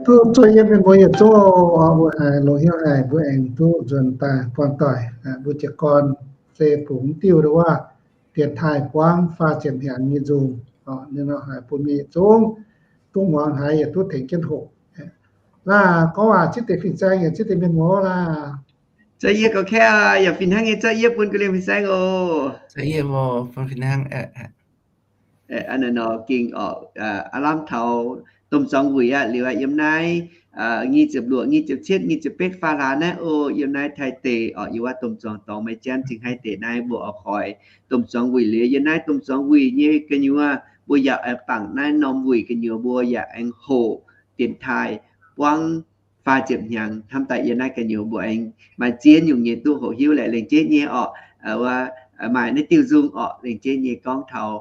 Duqv zuov yie mienh mbuo yietc zungv oc, mbuo haiz longx hnyouv haic, mbuo aengx duqv nzuonx daaih buangh doic. Mbuo jiez gorn se fungx diuh ndau wuov dienx taaih buangv faah ziepc hnyangx nyei nzung. Ninh nor haiz bun mienh yietc zungv duqv muangx haiz yaac duqv tengx jienv hoqc. Laah, gorngv waac zipv deix fin-saeng yaac zipv deix mienh muoz laah. Za'gengh yie gorngv kaeqv yaac fih hnangv nyei, za'gengh yie bun ga'lienh fin-saeng oc. Aa, nor gengh oc, aav lamh taux domh zuangx wuic aqv. Liuz aqv, yiem naaiv nyic ziepc luoqc, nyic ziepc cietv, nyic ziepc betv faam hlaax naaiv oc, yiem naaiv Taiv deic oc, yiem wuov domh zuangx dorngx maiv jangv cingx haiz deix naaiv mbuo oix hoic domh zuangx wuic. Liuz yiem naaiv domh zuangx wuic nyei gu'nyuoz mbuo yaac aengx bangc naaiv norm wuic gu'nyuoz mbuo yaac aengx hoqc dienx taaih buangv faah ziepc hnyangx. Hnamv daaih yiem naaiv gu'nyuoz mbuo aengx maaih ziex nyungc nyei duqv hoqc hiuv laeh. Lengc jeiv nyei oc, wuov maaih naaiv diuh nzung oc, lengc jeiv nyei gorngv taux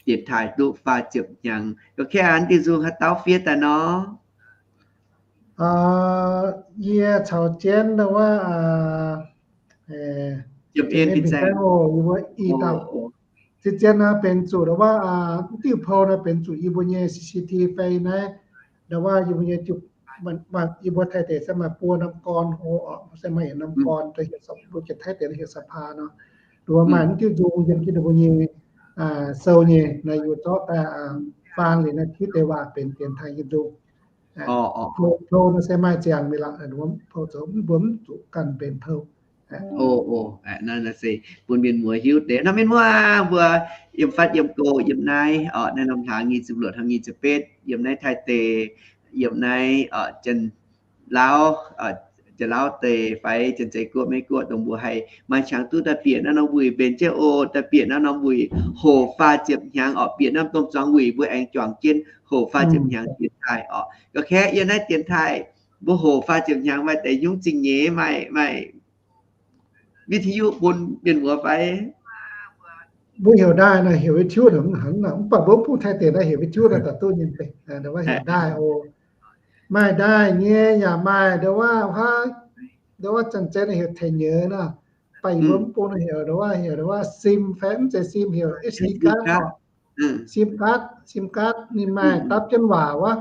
dienx taaih duqv faah ziepc hnyangx. Gorngv kaeqv naaiv diuh nzung haaix dauh fiev daaih nor? Yie caux jienv wuov, yie mbuo i dauh. Zien-zien nor benx zuqc wuov, diuh pou nor benx zuqc yie mbuo nyei C C T V fai naaiv, wuov yie mbuo nyei, yie mbuo Taiv deic se maaih buo norm gorn oc, se maaih yietc norm gorn, mbuo jiex Taiv deic heuc ສະພາ nor. Wuov maaih diuh nzung yiem jienv ninh mbuo nyei sou nyei, naaiv yie mbuo zorqv daaih faan liuz naaiv tiuv deix waac benx dienx taaih nyei nzung. Pou nor se maaih ziangx mi'aqv, mbuo mv zuqc ganh benx pou. Naaiv se bun mienh muoz hiuv deix nor, mienh muoz mbuo yiem fatv yiem go yiem naaiv oc, naaiv norm hlaax nyic ziepc luoqc taux nyic ziepc betv yiem naaiv Taiv deic, yiem naaiv Janx-Lauv, Janx-Lauv deic fai Janx-Zeiz Guoqv, Meiv Guoqv dongh mbuo haih maaih qangx duqv daaih bieqc naaiv norm wuic mbenc jienv oc, daaih bieqc naaiv norm wuic hoc faah ziepc hnyangx orqc, bieqc naaiv domh zuangx wuic mbuo aengx juangc jienv hoc faah ziepc hnyangx dienx taaih orqc. Ga'kaeqv yiem naaiv dienx taaih mbuo hoc faah ziepc hnyangx maaih deix nyungc zingh nyeiz maaih, maaih วิทยุ bun mienh muoz fai? Mbuo heuc ndaaih nor, heuc วิทยุ nor, mv baac mbuo mv bung Taiv deic naaiv heuc วิทยุ nor, da'duqv nyei, heuc ndaaih oc. Maaih ndaaih nyei yaac maaih ndau wuov, ndau wuov zanc-zen heuc แผ่นเสียง nor, baac yie mbuo mv bung heuc ndau wuov, heuc ndau wuov ซิม fai mv zeiz ซิม heuc เอสดีการ์ด nor. ซิมการ์ด ซิมการ์ด ninh maaih dapv jienv waac wuov,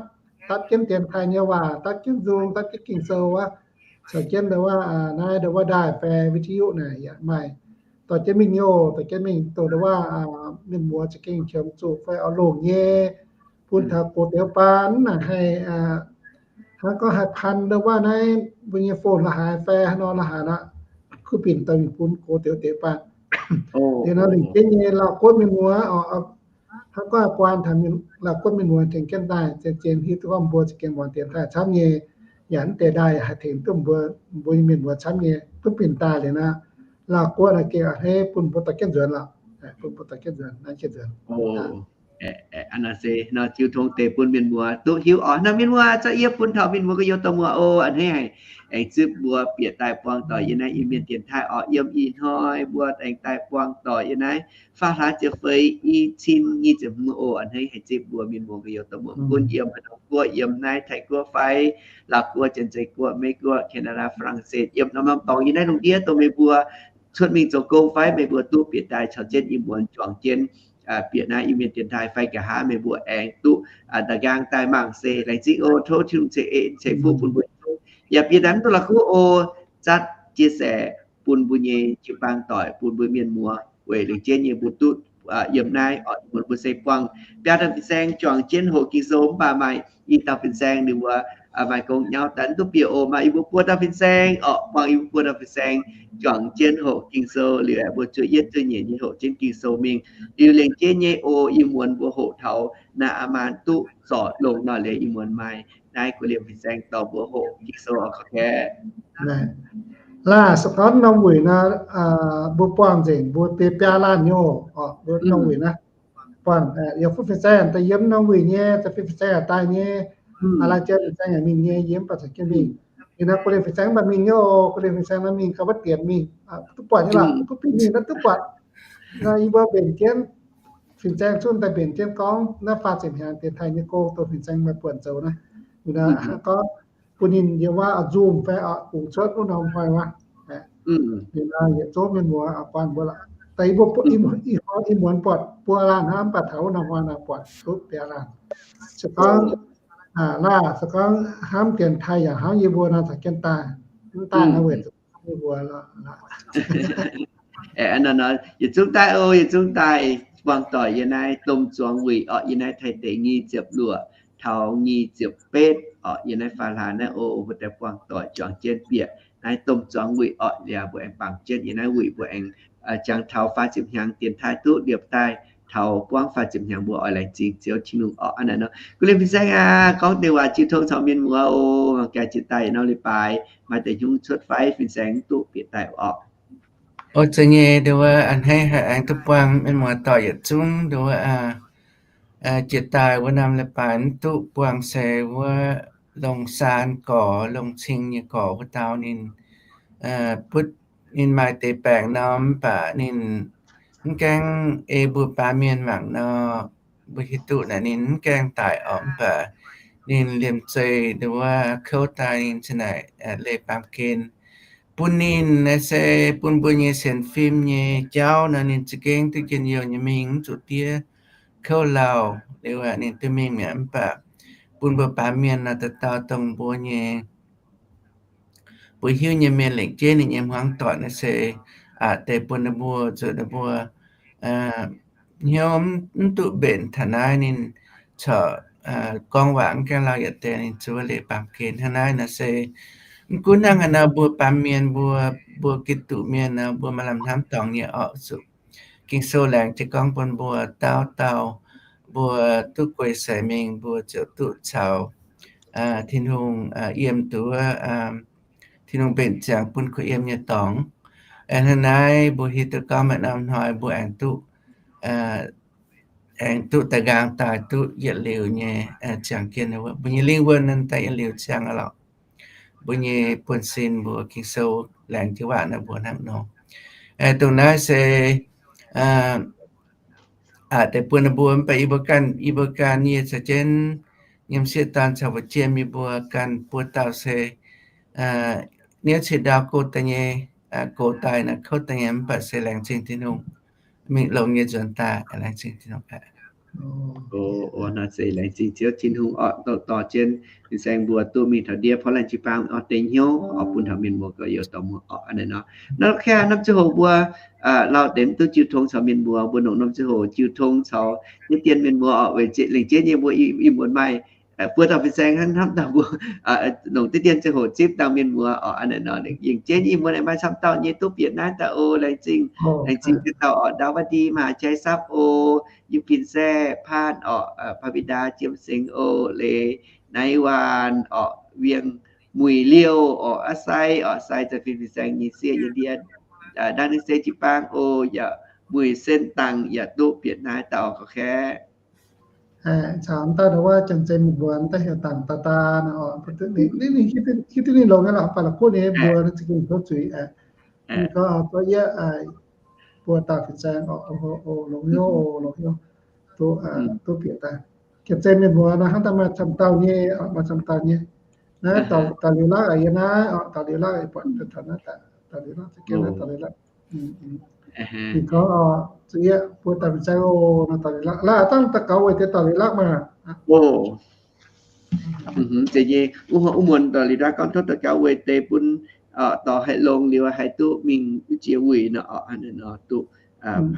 dapv jienv dienx taaih nyei waac, dapv jienv Zoom, dapv jienv Ging-Sou wuov, caux jienv ndau wuov naaiv ndau wuov ndaaih fai วิทยุ naaic yaac maaih dorh jienv mingh nyei oc, dorh jienv mingh dongh ndau wuov mienh muoz za'gengh qiemx zuqc fai oix longc nyei, bun taux gox deix baan naaic haih hnangv gorngv haih พัน ndau wuov naaiv mbuo nyei phone la'haaix fai haaix nor la'haaix aqv, kuv binc daaih mingh bun gox deix deix baan. Liuz nor lengc jeiv nyei Laauh Guoqv mienh muoz oc, hnangv gorngv guaan taux Laauh Guoqv mienh muoz tengx jienv daaih, zien-zien hiuv duqv gorngv mbuo za'gengh muangx dienx taaih camv nyei, yaac mv deix ndaaih haih tengx duqv mbuo, mbuo nyei mienh muoz camv nyei, kuv binc daaih liuz nor, Laauh Guoqv naaic gengh a'hneiv bun mbuo dorh jienv nzuonx lorqc, bun mbuo dorh jienv nzuonx, naaiv jienv nzuonx. Aa, naaiv se nor jiu tong deix bun mienh muoz duqv hiuv oc. Nor mienh muoz, za'gengh yie bun taux mienh muoz gorx-youz dorh muoz oc, a'hneiv haic aengx zipv mbuo bieqc daaih buangh doic yiem naaiv Iu-Mienh dienx taaih oc. Yiem ih hnoi mbuo aengx daaih buangh doic yiem naaiv faam hlaax ziepc feix, i cin nyic ziepc hmz oc. A'hneiv haic zipv mbuo mienh muoz gorx-youz dorh muoz gunv yiem haaix norm guoqv, yiem naaiv Taiv Guoqv fai Laauh Guoqv, Janx-Zeiz Guoqv, Meiv Guoqv, Canada, France, yiem norm-norm dorngx yiem naaiv lungh ndiev dongh meih mbuo cuotv mingh zoux gong fai meih mbuo duqv bieqc daaih caux jienv ih muonz juangc jienv bieqc naaiv Iu-Mienh dienx taaih fai nqa'haav meih mbuo aengx duqv da'nqaang daaih mangc se laengz zingh oc. Tov Tin-Hungh ceix fuqv bun mbuo. Yaac bieqc daaih mv duqv la'kuqv oc, zatv chia sẻ bun mbuo nyei jiu-baang doic, bun mbuo mienh muoz weic lengc jeiv nyei mbuo duqv yiem naaiv oc. Mbuo se buangh biaa dauh fin-saeng juangc jienv hoqc Ging-Sou, mv baac maaih i dauh fin-saeng ninh mbuo maaih gong nyauv daaih mv duqv bieqc oc. Maaih yie mbuo buo dauh fin-saeng oc, buangh yie mbuo buo dauh fin-saeng juangc jienv hoqc Ging-Sou liuz aeqv, mbuo zuov yietv zuov nyeic nyei hoqc jienv Ging-Sou mingh. Liuz lengc jeiv nyei oc, ih muonz mbuo hoqc taux Naa^aa^maan duqv zorc longx nor, liuz ih muonz maaih naaiv gu'liemh fin-saeng dorh mbuo hoqc Ging-Sou oc, gorngv. Laah se gorngv norm wuic nor, mbuo buangh nzengc mbuo biaa laanh nyei oc, mbuo norm wuic naaiv. Buangh yiem fuqv fin-saeng daaih yiem norm wuic nyei, da'feix fin-saeng daaih nyei, aa, laaih jien fin-saeng yaac mingh nyei, yie mv baac caux jienv mingh. Liuz nor gu'liemh fin-saeng mv baac mingh nyei oc, gu'liemh fin-saeng nor mingh gauh maiv dienx mingh, duqv buatc nyei lorqc, mv baac mingh naaiv duqv buatc. Nor yie mbuo mbenc jienv fin-saeng zunv daaih mbenc jienv gorngv naaiv faah ziepc hnyangx dienx taaih nyei gong dongh fin-saeng maaih buonc zoux naaiv. Liuz nor gorngv bun ninh yiem wuov Zoom fai oc, kungx cuotv wuov norm hnoi wuov. Liuz nor yietc zungv mienh muoz buangh mbuo lorqc. Daaih yie mbuo ih muonz buatc buo laanh hnangv, mv baac taux wuov norm hnoi nor buatc duqv biaa laanh. Se gorngv, laah se gorngv hnamv dienx taaih yaac hnamv yie mbuo nor caux jienv daaih. Mv daaih nor weic zuqc yie mbuo lorqc. Yietc zungv daaih oc, yietc zungv daaih buangh doic yiem naaiv domh zuangx wuic orqc, yiem naaiv Taiv deic nyic ziepc luoqc taux nyic ziepc betv orqc, yiem naaiv faam hlaax naaiv oc, mbuo daaih buangh doic juangc jienv bieqc naaiv domh zuangx wuic orqc. Liuz mbuo aengx bangc jienv yiem naaiv wuic, mbuo aengx jangx taux faah ziepc hnyangx dienx taaih duqv liepc daaih taux buangv faah ziepc hnyangx, mbuo oix laengz zingh Ziouv Tin-Hungh orqc. Hnangv naaic nor, gu'liemh fin-saeng aac, gorngv deix waac jiu tong caux mienh muoz oc. Mangc gaax jiex daaih norm leiz-baaix maaih deix hnyungv cuotv fai fin-saeng mv duqv bieqc daaih orqc. Oc, zeiz nyei, dongh wuov a'hneiv haic aengx duqv buangh mienh muoz doic yietc zungv. Dongh wuov jiex daaih wuov norm leiz-baaix mv duqv buangh se wuov longc saan gorx, longc cing nyei gorx wuov dauh ninh butv, ninh maaih deix baengc nor, mv baac ninh mv gaengh ei mbuo baamh mienh mangc nor, mbuo hiuv duqv naaic ninh mv gaengh daic orqc, mv baac ninh liemh zeih dongh wuov kouv daaih ninh ziouc naaic leih baamh gen bun ninh. Naaiv se bun mbuo nyei sienx fim nyei jauv nor, ninh za'gengh duqv njien-youh nyei mingh, mv zuqc diev kouv lauh. Liuz ninh duqv mingh mi'aqv, mv baac bun mbuo baamh mienh nor, dauh dauh dongh mbuo nyei mbuo hiuv nyei mienh lengc jeiv ninh nyei hmuangv doic naaiv se aqc deix bun ninh mbuo, zuqc ninh mbuo hnyouv mv duqv mbenc taux naaiv ninh corc gorngv waac mv gaengh lauh yietc deix ninh zuov leih baamh gen. Hnangv naaiv nor se mv gunv hnangv haaix nor mbuo baamh mienh, mbuo, mbuo Giduc mienh nor, mbuo maaih lamh hnamv dorngx nyei orqc, zuqc Ging-Sou laengz jiez gorngv bun mbuo dauh dauh, mbuo duqv guei seix mingh mbuo ziouc duqv caux Tin-Hungh yiem duqv wuov Tin-Hungh mbenc ziangx bun kuh yiem nyei dorngx. Aengx hnangv naaiv mbuo hiuv duqv gorngv maaih norm hnoi mbuo aengx duqv, aengx duqv daaih nqaang daaih duqv yietc liuz nyei ziangh jienv wuov, mbuo nyei lingv wuonh naaiv daaih yietc liuz ziangh aqv lorqc. Mbuo nyei buonv-sin mbuo Ging-Sou laengz jienv waac naaiv mbuo hnangv nor. Dongh naaiv se aqc deix buonv mbuo mv baac yie mbuo ganh, yie mbuo ganh nyei caux jienv nyiemc sieqv dorn caux fu'jueiv yie mbuo ganh buo dauh se niouv ceix ndau go daaih nyei, gox daaih naaiv kouv daaih nyei, mv baac se laengz zingh Tin-Hungh mingh longx nyei nzuonx daaih, laengz zingh Tin-Hungh aqv. O, nor se laengz zingh Ziouv Tin-Hungh orqc, dorh dorh jienv fin-saeng mbuo duqv mingh taux ndiev portv laanh jiu-baang orqc, dengv hnyouv orqc bun taux mienh muoz gorx-youz dorh muoz orqc, a'hneiv nor. Nor qaqv hnamv ziangh hoc mbuo lauh deix duqv jiu tong caux mienh muoz, mbuo longc norm ziangh hoc jiu tong caux diqv dien mienh muoz orqc, weic lengc jeiv nyei mbuo ih muonz maaih buo dauh fin-saeng hnangv hnamv dauh mbuo longc diqv dien ziangh hoc zipv dangh mienh muoz orqc, a'hneiv nor. Yengh jeiv ih muonz maaih camv dauh nyei duqv bieqc naaiv daaih o, laengz zingh, laengz zingh dauh orqc, Ndaawv Vaa Ndie, Maaih Jai Sapv o, Yiu Pin Saeqv, Paan orqc, Paa Wi Ndaa, Jiem Sengx o, Leiz Naaiv Waan orqc, Wieng Muic Liouh orqc, Aa Sai orqc, Sai za'fin fin-saeng nyei sieqv yiem ndie, Ndangv Ninh Se Jiu-Baang o, yaac Muic Sen Dangc yaac duqv bieqc naaiv daaih orqc, gauh kaeqv. Caux daaih wuov janx-zei mienh mbuo daaih heuc Dangc Daa Daa nor, hiuv duqv ninh longx nyei lorqc, baac la'kuqv ninh mbuo za'gengh tov zuiz aqv. Ninh gorngv zorqv yie buo dauh fin-saeng orqc, longx hnyouv, longx hnyouv, duqv bieqc daaih. Janx-zei mienh mbuo nor hnangv daaih maaih camv dauh nyei, maaih camv dauh nyei. Naaiv daux liuz lakv aqv, yie naaiv daux liuz lakv, buatc taux naaiv daux liuz lakv, za'gengh naaiv daux liuz lakv. Ninh gorngv zuqc yie buo dauh fin-saeng oc, nor daux liuz lakv, laaix dangh daux gaux weic deix daux liuz lakv maah. Zeiz nyei, wuov muonz daux liuz lakv gorngv tov daux gaux weic deix bun dorh haih longx liuz haih duqv mingh wuov jiex wuic nor, duqv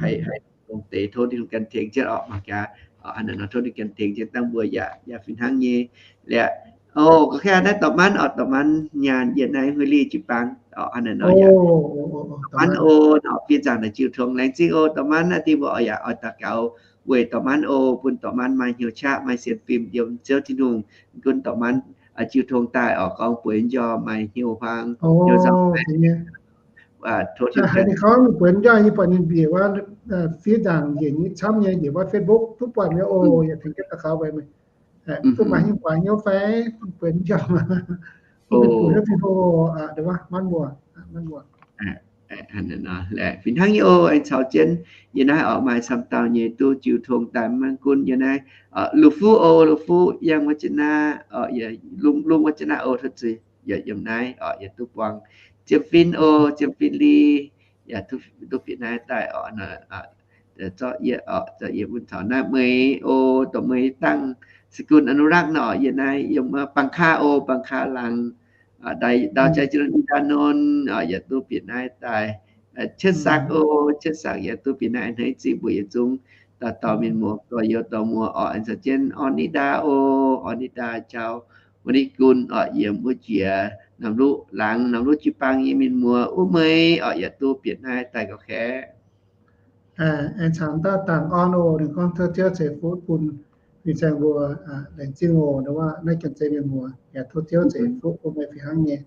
haih longx deix tov ninh gan tengx jienv orqc, mangc gaax, hnangv naaiv nor tov ninh gan tengx jienv dangh mbuo yaac, yaac fih hnangv nyei. Liuz, o, gauh kaeqv naaiv dorh manv orqc, dorh manv nyaanh yiem naaiv Huih Li jiu-baang orqc, hnangv naaiv nor yaac dorh manv o, nor fiev nzaangc naaic jiu tong, laengz zingh o dorh manv, naaiv dingh mbuo oix yaac oix daux gaux weic dorh manv o, bun dorh manv maaih hnyouv qaqv, maaih sienx fim yiem Ziouv Tin-Hungh, gunv dorh manv jiu tong daaih orqc, gorngv bueix njormh maaih hnyouv huaang, hnyouv nzauh. Ninh gorngv bueix njormh, yie buatc ninh njiec wuov fiev nzaangc njiec nyei camv nyei, njiec wuov Facebook duqv buatc nyei o, yaac tengx jienv daux gaux weic meih. Duqv maaih hnyouv guaax hnyouv fai, bueix njormh, bun hnyouv Tin-Hungh, manv muoz, manv muoz. Fih hnangv nyei o, aengx caux jienv yie naaiv orqc maaih camv dauh nyei duqv jiu tong daaih maiv gunv yie naaiv, Lu Fuqv o, Lu Fuqv, yangh wuov jiex naaiv, lungh wuov jiex naaiv o, tov zuiz, yaac yiem naaiv orqc yaac duqv buangh. Jiem Fin o, Jiem Fin Li, yaac duqv bieqc naaiv daaih orqc, zorqv yie orqc, zorqv yie bun taux naaiv Meih o, dorh Meih dangh sกุลอนุรักษ์ nor, yie naaiv yiem Bangka o, Bangka Laangz, Ndau Jai Jiex Lon, Ih Ndaa Nonv, yaac duqv bieqc naaiv daaih. Cietv Sakc o, Cietv Sakc yaac duqv bieqc naaiv a'hneiv zingh mbuo yietc zungv dauh dauh mienh muoz gorx-youz dorh muoz orqc, aengx caux jienv Orn Ni Ndaa o, Orn Ni Ndaa, Jauv Wan Ni Gun orqc, yiem wuov jiex Namc Luqv Laangz, Namc Luqv Jiu-Baang nyei mienh muoz wuov meix orqc, yaac duqv bieqc naaiv daaih gauh kaeqv. Aengx caux dauh Dangc Orn oc, ninh gorngv tov Ziouv ceix fuqv bun fin-saeng mbuo, laengz zingh oc, naaiv janx-zei mienh muoz, yaac tov Ziouv ceix fuqv bun meih fih hnangv nyei.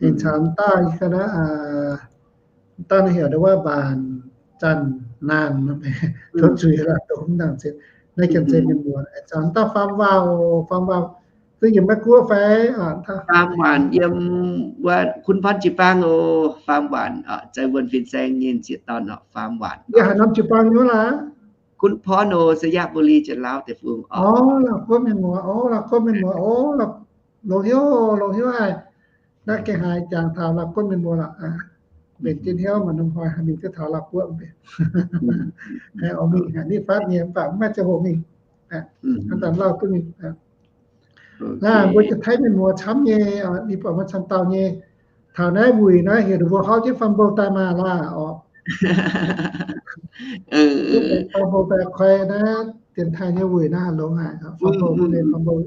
Aengx caux dauh, dauh naaiv heuc wuov Mbaanc Zanh Naanh, tov zuiz laaix dongh mv nangc, naaiv janx-zei mienh muoz. Aengx caux dauh Faam Waanc oc, Faam Waanc duqv yiem Meiv Guoqv fai? Faam Waanc yiem wuov Kun Porn Jiu-Baang oc. Faam Waanc zai wuonh fin-saeng nyei ziex dorn orqc, Faam Waanc. Yie haaix norm jiu-baang nyei wuov laaix? Kun Porn oc, ໄຊຍະບູລີ Janx-Laauv deic-bung orqc. Orqc, Laauh Guoqv mienh muoz, orqc, Laauh Guoqv mienh muoz, orqc, longx hnyouv, longx hnyouv haic. Naaiv gengh haiz jangx taux Laauh Guoqv mienh muoz lorqc. Mbenc jienv hnyouv maaih norm hnoi haaix mingh duqv taux Laauh Guoqv mbenc. Oix mingh haic nitv fatv nyei, mv baac mv maaih ziangh hoc mingh. Hnangv daaih lauh duqv mingh. Naaiv mbuo Janx-Taiv mienh muoz camv nyei, ninh buatc maaih camv dauh nyei. Taux naaiv wuic naaiv heuc ninh mbuo hlorpv jienv fam bou daaih maah laah orqc. Fam bou daaih koi naaiv dienx taaih nyei wuic naaiv longx haic. Fam bou, fam bou.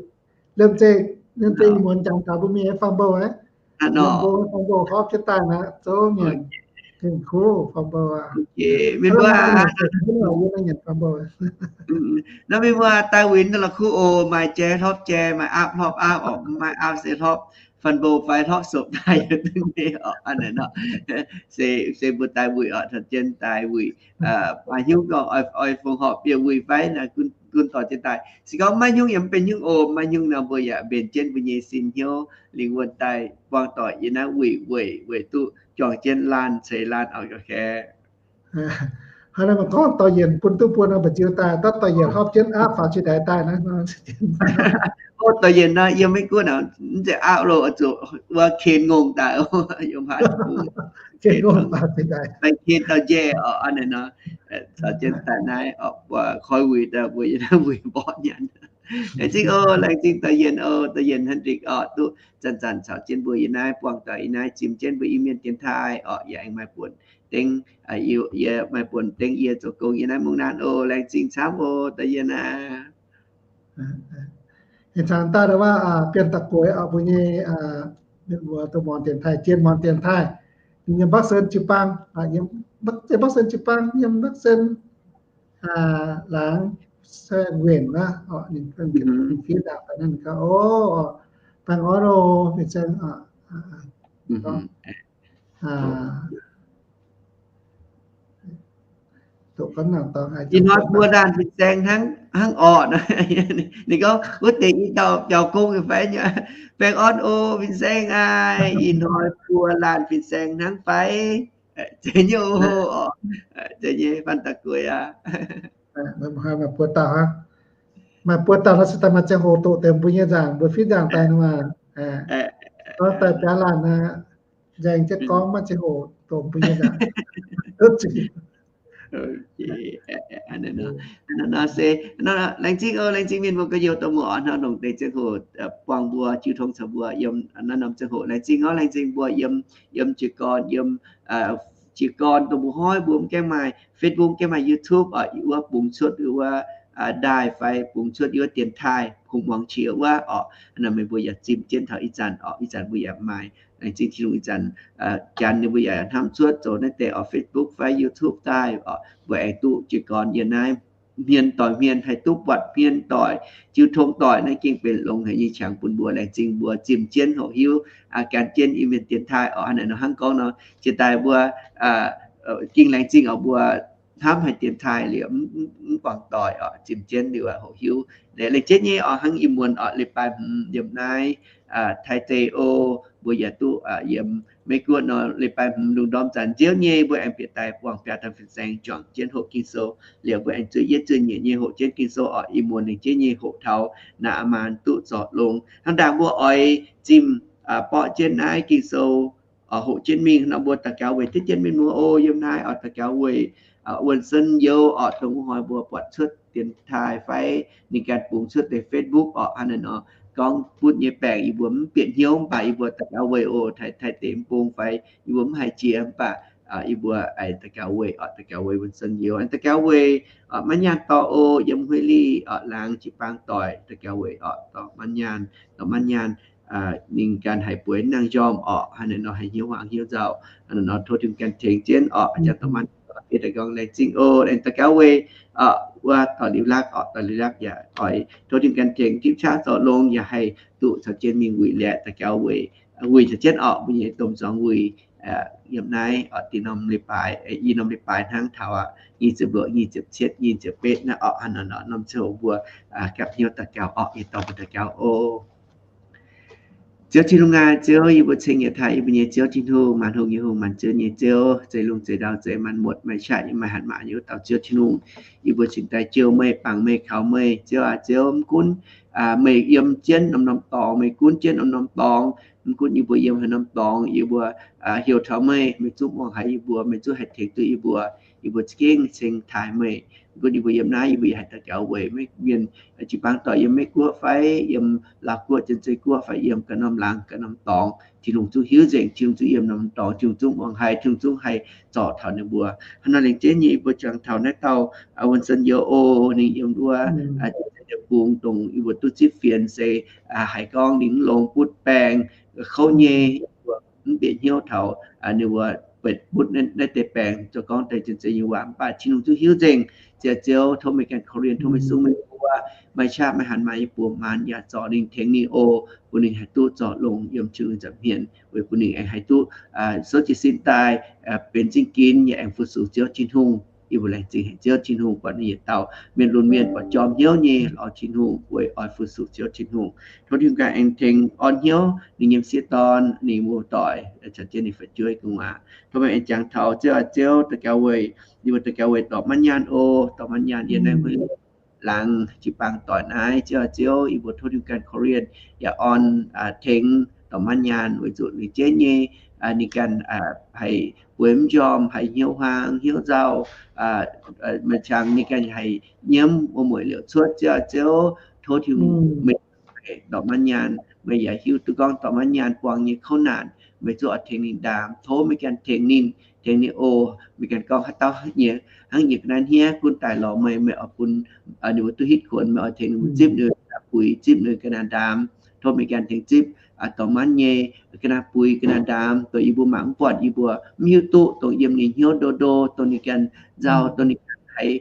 Liemh zeih, liemh zeih ih muonz jangx taux mbuo mingh fam bou aqv. Fam bou, fam bou hlorpv jienv daaih naaiv zouv nyanc. Tengx kuv fam bou aqv. Naaiv mienh muoz daaih wuic naaiv la'kuqv oc, maaih jai hlorpv jai, maaih aapv hlorpv aapv orqc, maaih aapv se hlorpv. faan mbo fai hlorqv sopc daaih yaac duqv nyei oc. Hnangv naaic nor, se, se mbuo daaih wuic oc, caux jienv daaih wuic. Maaih hnyouv gorngv oix, oix fongc horc bieqc wuic fai naaic, gunv dorh jienv daaih. Se gorngv maiv hnyouv yaac mv benx hnyouv oc. Maiv hnyouv nor mbuo yaac mbenc jienv mbuo nyei sin hnyouv lingh wuonh daaih buangh doic yiem naaiv wuic weic, weic duqv juangc jienv laanh ceix laanh oc ga'hlen. Hnangv naaiv maaih gorngv dorh yienc bun duqv buo nor, mba'nziu daaih, dorh yienc hopv jienv aapv faaux jiex ndaix daaih naaiv. O, dorh yienc nor, yiem Meiv Guoqv naaic, mv zeiz aapv loh, zuqc wuov ken ngongh daaih, yiem haaix, ken ngongh daaih, ken dauh njaih oc, hnangv naaic nor, caux jienv daaih naaiv oc, buatc koi wuic daaih, mbuo yiem naaiv wuic mborqv nyanc. Laengz zingh oc, laengz zingh dorh yienc oc, dorh yienc Hendrik oc, duqv zanc-zanc caux jienv mbuo yiem naaiv buangh doic, yiem naaiv zimh jienv mbuo Iu-Mienh dienx taaih oc, yaac aengx maaih buonc dengv, yie maaih buonc dengv yie zoux gong yiem naaiv mungv naanv oc. Laengz zingh camv oc, dorh yienc aac. Ih zanc daaih wuov, Bienh Da'gueix oc, mbuo nyei, mienh muoz, Dongh Muangx Dienx Taaih, Jien Muangx Dienx Taaih, ninh yiem Bắc Sơn jiu-baang, yiem Bắc Sơn jiu-baang, yiem Bắc Sơn, laangz saeng-wenc wuov, ninh fiev ndaangc daaih naaiv, ninh gorngv, O, baengh orn oc, fin-saeng. Ih hnoi buo laanh fin-saeng hnangv, hnangv orqc. Ninh gorngv wuov deix i dauh biaux gong fai nyei. Baengh orn oc, fin-saeng aah, ih hnoi buo laanh fin-saeng hnangv fai? Zeiz nyei oc. Zeiz nyei, Bienh Da'gueix aac. Maaih buo dauh hnangv. Maaih buo dauh nor se daaih maaih ziangh hoc doqc deix mbuo nyei nzaangc, mbuo fiev nzaangc daaih nor maah. Gorngv daaih biaa laanh aqv, nzaeng jienv gorngv maiv ziangh hoc doqc mbuo nyei nzaangc. Nor se, laengz zingh oc, laengz zingh mienh muoz gorx-youz, dongh muoz oc, hnangv longc deix ziangh hoc buangh mbuo, jiu tong caux mbuo yiem naaiv norm ziangh hoc. Laengz zingh oc, laengz zingh mbuo yiem, yiem jiez gorn, yiem jiez gorn dongh mbuo hnoi mbuo mv gaengh maaih Facebook, mv gaengh maaih YouTube oc, yie wuov bungx cuotv wuov daaih fai bungx cuotv yie wuov dienx taaih kungx muangx qiex wuov oc. Naaiv meih mbuo yaac zimh jienv taux ih zanc oc, ih zanc mbuo yaac maaih. Laengz zingh Tin-Hungh ih zanc janx ninh mbuo yaac hnamv cuotv zoux naaiv deix oc, Facebook fai YouTube daaih oc, mbuo aengx duqv jiez gorn yiem naaiv hmien doic hmien, haih duqv buatc hmien doic, jiu tong doic, naaiv gengh benx longx haic nyei qangx bun mbuo. Laengz zingh mbuo zimh jienv hoqc hiuv, gan jienv Iu-Mienh dienx taaih oc. Hnangv naaiv nor hnangv gorngv nor, jiex daaih mbuo gengh laengz zingh oc, mbuo hnamv haic dienx taaih liuz mv guangc doic oc, zimh jienv liuz hoqc hiuv. Laengz jienv nyei oc, hnangv ih muonz oc, leiz-baaix hmz yiem naaiv Taiv deic-bung, mbuo yaac duqv yiem Meiv Guoqv nor, leiz-baaix hmz lungh ndorm zanc nziouv nyei mbuo aengx bieqc daaih buangh biaa dauh fin-saeng juangc jienv hoqc Ging-Sou. Liuz mbuo aengx zueih yietv zueih nyeic nyei hoqc jienv Ging-Sou oc. Ih muonz ninh jienv nyei hoqc taux Naa^aa^maan duqv zorc longx. Hnangv dangh mbuo oix zimh borqv jienv naaiv Ging-Sou hoqc jienv mingh nor, mbuo daux gaux weic deix jienv mienh muoz oc. Yiem naaiv oc daux gaux weic Wuonh Sen Youz oc, dongh wuov hnoi mbuo buatc cuotv dienx taaih fai ninh ganh bungx cuotv deix Facebook oc, hnangv naaiv nor gorngv butv nyei baengc yie mbuo mv bieqc hnyouv mv baac yie mbuo daux gaux weic oc. Taaih, Taiv deic-bung fai yie mbuo mv haih jiex mv baac yie mbuo aengx daux gaux weic oc, daux gaux weic Wuonh Sen Youz, aengx daux gaux weic Manv Nyaanh dorh oc, yiem Huey Lee oc, laangz jiu-baang doic, daux gaux weic oc, dorh Manv Nyaanh, dorh Manv Nyaanh ninh ganh haih bueix nangh njormh oc, hnangv naaiv nor haih hnyouv hmuangx hnyouv nzauh. Hnangv naaiv nor tov Tin-Hungh ganh tengx jienv oc. Aa jang dorh Manv Nyaanh fiev daaih gorngv laengz zingh oc, aengx daux gaux weic wuov dorh Liuz Lakv oc, dorh Liuz Lakv yaac oix tov Tin-Hungh ganh tengx tipv qaqv zorc longx, yaac haih duqv caux jienv mingh wuic liuz daux gaux weic, wuic caux jienv oc, mbuo nyei domh nzorngx wuic yiem naaiv oc, da'nyeic norm leiz-baaix, i norm leiz-baaix hnangv taux aqv, nyic ziepc luoqc, nyic ziepc cietv, nyic ziepc betv naaiv oc. Hnangv naaiv nor norm ziangh hoc mbuo gapv hnyouv daux gaux oc. Yie dorh mbuo daux gaux oc. Ziouv Tin-Hungh aac, Ziouv, yie mbuo ceng yietc taaih yie mbuo nyei Ziouv Tin-Hungh, maanc hungh nyei Hungh, maanc ziouv nyei Ziouv, zeix lungh zeix ndau, zeix maanc muotc, maaih qaqv yaac maaih hatc maaz, yie mbuo cingx daaih jouh meih, bangc meih, kaux meih. Ziouv aac, Ziouv, mv gunv meih yiem jienv norm-norm dorngx, meih gunv jienv norm-norm dorngx, mv gunv yie mbuo yiem haaix norm dorngx, yie mbuo heuc taux meih, meih zungv muangx haiz yie mbuo, meih zungv haih tengx duqv yie mbuo. Yie mbuo za'gengh ceng taaih meih. Mv gunv yie mbuo yiem naaiv, yie mbuo yaac haih daux gaux weic mienh jiu-baang doic yiem Meiv Guoqv fai yiem Laauv Guoqv, Janx-Zei Guoqv fai yiem ganh norm laangz, ganh norm dorngx. Tin-Hungh zungv hiuv nzengc, Tin-Hungh zungv yiem norm dorngx, Tin-Hungh zungv muangx haiz, Tin-Hungh zungv haih zorc taux ninh mbuo. Hnangv naaiv laengz jienv nyei yie mbuo juangc taux naaiv dauh Wuonh Sen Youz oc, ninh yiem wuov deic-bung dongh yie mbuo duqv zipv fienx se haiz gorngv ninh mv longx butv baengh kouv nyei, mv bieqc hnyouv taux ninh mbuo butv naaiv deix baengh, zoux gorngv deix Janx-Zei nyei waac. Mv baac Tin-Hungh zungv hiuv nzengc, Ziouv, Ziouv, tov meih ganh korv-lienh, tov meih sung meih mbuo, meih qaqv meih hanc maaih nyei buoz maanz yaac zorc ninh, tengx ninh oc, bun ninh haih duqv zorc longx yiem Tin-Hungh nza'hmien, weic bun ninh aengx haih duqv souv jiez sin daaih benx zingh ginx yaac aengx fu-sux Ziouv Tin-Hungh. Yie mbuo laengz zingh haic Ziouv Tin-Hungh buatc ninh yietc dauh mienh lunx mienh buatc jorm hnyouv nyei lorz Tin-Hungh weic oix fu-sux Ziouv Tin-Hungh. Tov Tin-Hungh ganh aengx tengx orn hnyouv ninh nyei m'sieqv dorn, ninh muoz-doic, caux jienv ninh fu'jueiv gu'nguaaz. Tov meih aengx jangx taux Ziouv aac Ziouv, daux gaux weic, yie mbuo daux gaux weic dorc maiv nyaanh oc, dorc maiv nyaanh yiem naaiv mbuo laangz jiu-baang doic naaiv. Ziouv aac Ziouv, yie mbuo tov Tin-Hungh ganh korv-lienh yaac orn tengx dorc maiv nyaanh weic zuqc ninh jienv nyei, ninh ganh haih bueix mv njormh, haih hnyouv huaang hnyouv nzauh, maaih qangx ninh ganh haih nyiemv wuom-mueic liouc cuotv. Ziouv aac Ziouv, tov Tin-Hungh meih dorc maiv nyaanh, meih yaac hiuv duqv gorngv dorc maiv nyaanh buangh nyei kouv naanc, meih zungv oix tengx ninh ndaam. Tov meih ganh tengx ninh, tengx ninh oc. Meih ganh gorngv haaix dauh nyei, hnangv nyei ga'naaiv hniev gunv daaih lorz meih, meih oix bun ninh mbuo duqv hitv kuonx, meih oix tengx ninh mbuo zipv ninh ga'naaiv buix, zipv ninh ga'naaiv ndaam. Tov meih ganh tengx zipv dorc maiv nyei ga'naaiv buix, ga'naaiv ndaam, dongh yie mbuo mangc mv buatc, yie mbuo mv hiuv duqv, dongh yiem ninh hnyouv ndo ndo, dongh ninh ganh nzauh, dongh ninh ganh haiz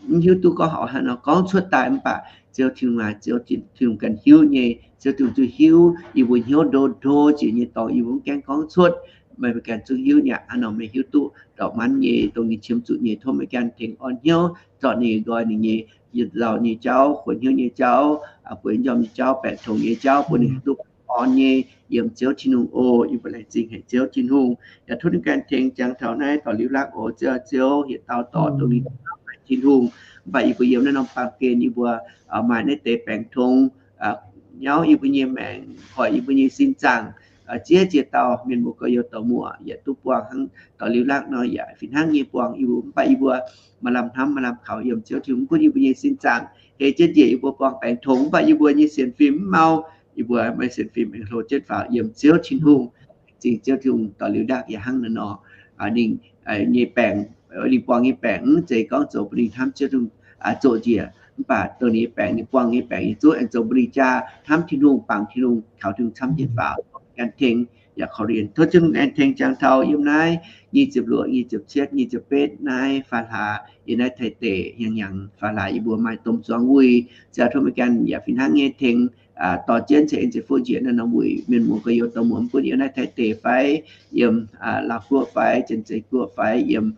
mv hiuv duqv gorngv oix haaix nor gorngv cuotv daaih. Mv baac Ziouv Tin-Hungh aac, Ziouv Tin-Hungh ganh hiuv nyei. Ziouv Tin-Hungh zungv hiuv yie mbuo hnyouv ndo ndo jiex nyei dorngx yie mbuo mv gaengh gorngv cuotv. Meih mbuo ganh zungv hiuv nyei. Hnangv nor meih hiuv duqv ndortv maanc nyei dongh ninh qiemx zuqc nyei. Tov meih ganh tengx orn hnyouv zorc ninh, nqoi ninh nyei yietc nzauh nyei jauv, kuonx hnyouv nyei jauv, bueix njormh nyei jauv, baeqc tongx nyei jauv, bun ninh haih duqv orn nyei yiem Ziouv Tin-Hungh oc. Yie mbuo laengz zingh haic Ziouv Tin-Hungh. Yaac tov ninh ganh tengx jangx taux naaiv dorh liuz lakv oc. Ziouv, Ziouv, yietc dauh dorh dongh ninh haiz Tin-Hungh, mv baac yie mbuo yiem naaiv norm baamh gen yie mbuo maaih naaiv deix baengc tongx nyauv yie mbuo nyei maengc, hoic yie mbuo nyei sin zaangc. Ziex ziex dauh mienh muoz gorx-youz dorh muoc yaac duqv buangh hnangv dorh liuz lakv nor, yaac fih hnangv nyei buangh yie mbuo. Mv baac yie mbuo maaih lamh hnamv maaih lamh kaux yiem Ziouv Tin-Hungh. Mv gunv yie mbuo nyei sin zaangc hei jienv njiec, yie mbuo buangh baengc tongx, mv baac yie mbuo nyei sienx fim mv mau, yie mbuo maaih sienx fim aengx hlo jienv faaux yiem Ziouv Tin-Hungh. Zingh Ziouv Tin-Hungh dorh liuz lakv yaac hnangv naaiv nor. Ninh nyei baengc, ninh buangh nyei baengc mv zeiz gorngv zoux bun ninh hnamv Ziouv Tin-Hungh zoqc njiec. Mv baac dongh ninh nyei baengc, ninh buangh nyei baengc, ninh zungv aengx zoux bun ninh jaa hnamv Tin-Hungh, bangc Tin-Hungh, kaux Tin-Hungh camv jienv faaux. Gan tengx yaac korv-lienh. Tov Ziouv Tin-Hungh aengx tengx jangx taux yiem naaiv nyic ziepc luoqc, nyic ziepc cietv, nyic ziepc betv naaiv faam hlaax yiem naaiv Taiv deic hnyangx-hnyangx faam hlaax yie mbuo maaih domh zuangx wuic. Ziouv tov meih ganh yaac fih hnangv nyei tengx dorh jienv ceix en ceix fuqv njiec naaiv norm wuic. Mienh muoz gorx-youz dorh muoc, mv gunv yiem naaiv Taiv deic fai yiem Laauv guoqv fai Janx-Zei guoqv fai yiem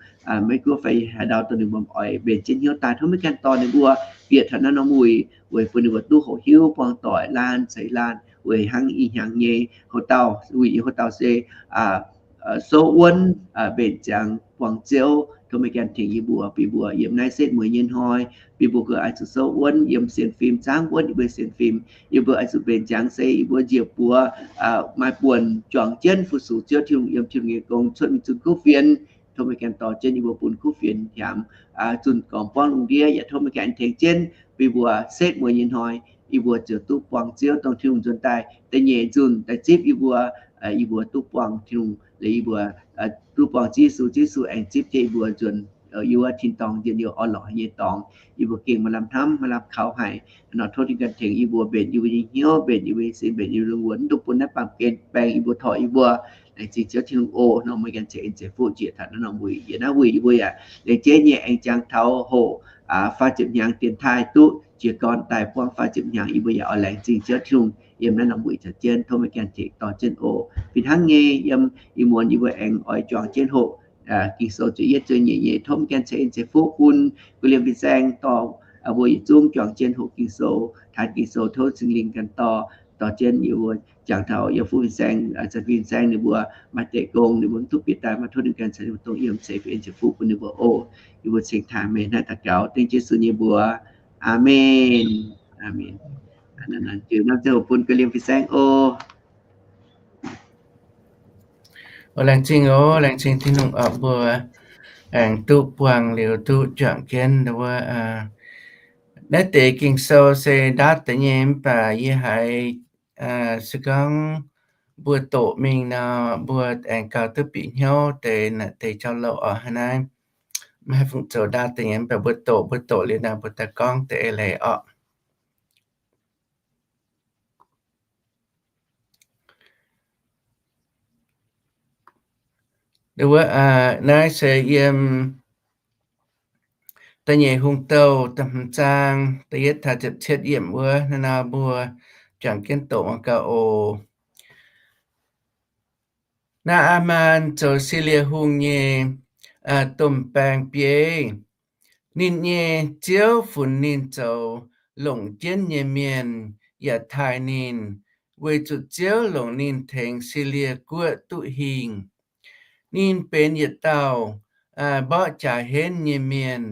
Meiv guoqv fai haaix ndau dongh ninh mbuo oix mbenc jienv hnyouv daaih, tov meih ganh dorh ninh mbuo bieqc taux naaiv norm wuic weic bun ninh mbuo duqv hoqc hiuv buangh doic laanh ceix laanh weic hnangv ih hnyangx nyei hoc dauh wuic, nyei hoc dauh se souv wuonv mbenc ziangx buangh Ziouv. Tov meih ganh tengx yie mbuo, bun yie mbuo yiem naaiv setv mueiz nyei hnoi, bun yie mbuo oix zuqc souv wuonv yiem sienx fim, zaangv wuonv yie mbuo sienx fim. Yie mbuo oix zuqc mbenc ziangx se yie mbuo njiec buoz maaih buonc juangc jienv fu-sux Ziouv Tin-Hungh yiem Tin-Hungh nyei gong cuotv mingh zunh kuv fienx. Tov meih ganh dorh jienv yie mbuo bun kuv fienx hiamx zunh gormx buangv lungh ndiev. Yaac tov meih ganh tengx jienv bun yie mbuo setv mueiz nyei hnoi, yie mbuo ziouc duqv buangh Ziouv dongh Tin-Hungh nzuonx daaih da'nyeic nzunc daaih zipv yie mbuo. Yie mbuo duqv buangh Tin-Hungh, yie mbuo duqv buangh Ziouv Yesu, Ziouv Yesu aengx zipv jienv yie mbuo nzuonx yiem wuov tin-dorngh njien-youh orn-lorqc nyei dorngx. Yie mbuo gengh maaih lamh hnamv maaih lamh kaux haic nor. Tov Tin-Hungh ganh tengx yie mbuo mbenc yie mbuo nyei hnyouv, mbenc yie mbuo nyei sin, mbenc yie mbuo nyei wuonh, mv dungx bun naaiv baamh gen baeng yie mbuo, torc yie mbuo. Laengz zingh Ziouv Tin-Hungh oc. Nor meih ganh ceix en ceix fuqv njiec taux naaiv norm wuic. Yie naaiv wuic yie mbuo yaac laengz jeiv nyei aengx jangx taux hoqc faah ziepc hnyangx dienx taaih duqv jiez gorn daaih buangv faah ziepc hnyangx. Yie mbuo yaac oix laengz zingh Ziouv Tin-Hungh yiem naaiv norm wuic caux jienv. Tov meih ganh tengx dorh jienv oc. Fih hnangv nyei yiem ih muonz yie mbuo aengx oix juangc jienv hoqc Ging-Sou ziepc yietv ziepc nyeic nyei. Tov meih ganh ceix en ceix fuqv bun guv liemh fin-saeng dorh mbuo yietc zungv juangc jienv hoqc Ging-Sou, taanx Ging-Sou. Tov Singx Lingh ganh dorh, dorh jienv yie mbuo jangx taux yiem fuqv fin-saeng, fin-saeng ninh mbuo maaih deic gong, ninh mbuo mv duqv bieqc daaih, mv baac tov ninh ganh ceix dongh yiem ceix en ceix fuqv bun ninh mbuo oc. Yie mbuo cingx taaih meih naaiv daux gaux dengv Yesu nyei mbuox. Aamen. Aamen. Naaiv ziouc bun guv liemh fin-saeng oc. Laengz zingh oc, laengz zingh Tin-Hungh oc, mbuo aengx duqv buangh liuz duqv juangc jienv wuov. Naaiv deix Ging-Sou se ndaatv deix nyei, mv baac yie haiz se gorngv mbuo doqc mingh nor, mbuo aengx gauh duqv bieqc hnyouv deix, deix jauv-louc oc. Hnangv naaiv maiv haih fungc zoux ndaatv deix nyei, mv baac mbuo doqc, mbuo doqc liuz nor mbuo daaih gorngv deix eix leiz oc. Wuov, naaiv se yiem Da'nyeic Hungh Douh da'hmz zaang da'yietv taux ziepc cietv yiemc wuov. Naaiv nor mbuo juangc jienv doqc gau oc. Naa^aa^maan zoux Silie Hungh nyei domh baeng-bieiv. Ninh nyei ziouv funx ninh zoux longc jienv nyei mienh yaac taaih ninh, weic zuqc Ziouv longc ninh tengx Silie Guoqv duqv hingh. Ninh benx yietc dauh mborqv jaax henv nyei mienh,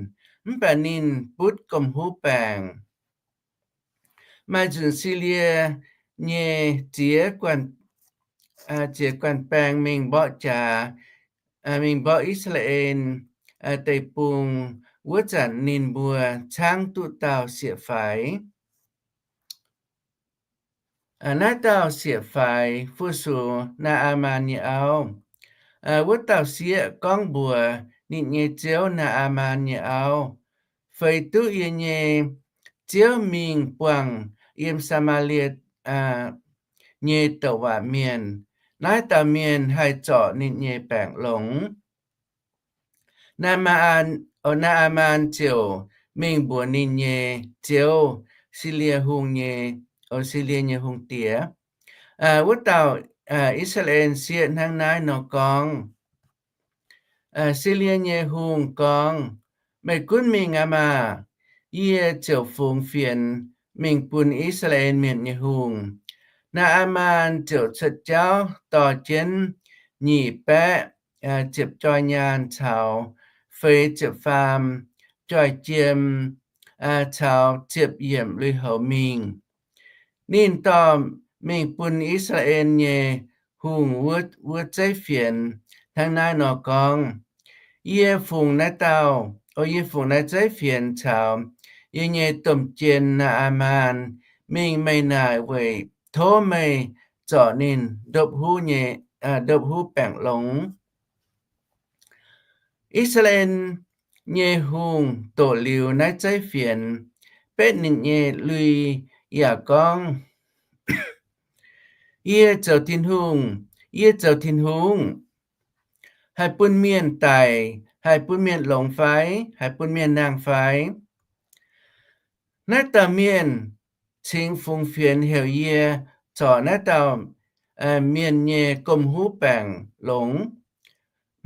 mv baac ninh butv gomh huv baengc. Maaih nzunc Silie nyei ziex guanh, ziex guanh baeng mingh mborqv jaax, mingh mborqv I^saa^laa^en Deic-Bung. Wuov zanc ninh mbuo caangv duqv dauh sieqv-faix. Naaiv dauh sieqv-faix fu-sux Naa^aa^maan nyei auv. Wuov dauh sieqv gorngv mbuox ninh nyei ziouv Naa^aa^maan nyei auv, Feix duqv yie nyei ziouv mingh buangh yiem Saa^maa^lie nyei douc waac mienh. Naaiv dauh mienh haih zorc ninh nyei baengc longx. Naa^aa^maan ziouc mingh mbuox ninh nyei ziouv, Silie Hungh nyei, o, Silie nyei hungh diex. Wuov dauh I^saa^laa^en sieqv hnangv naaiv nor gorngv. Silie nyei hungh gorngv, Meih gunv mingh aqv maah! Yie ziouc fungx fienx mingh bun I^saa^laa^en Mienh nyei hungh. Naa^aa^maan ziouc cuotv jauv dorh jienv nyic baeqv ziepc joih nyaanh caux feix ziepc faam joih jiem caux ziepc yiemc lui-houx mingh. Ninh dorh mingh bun I^saa^laa^en nyei hungh wuov zeiv fienx hnangv naaiv nor gorngv, Yie fungx naaiv dauh, o, yie fungx naaiv zeiv fienx caux yie nyei domh jien Naa^aa^maan mingh meih naaic weic tov meih zorc ninh ndopv huv nyei, ndopv huv baengc longx. I^saa^laa^en nyei hungh doqc liuz naaiv zeiv fienx, betv ninh nyei lui yaac gorngv, Yie zoux Tin-Hungh, yie zoux Tin-Hungh, haih bun mienh daic, haih bun mienh longx fai haih bun mienh nangh fai? Naaiv dauh mienh cingx fungx fienx heuc yie zorc naaiv dauh mienh nyei gomh huv baengc longx.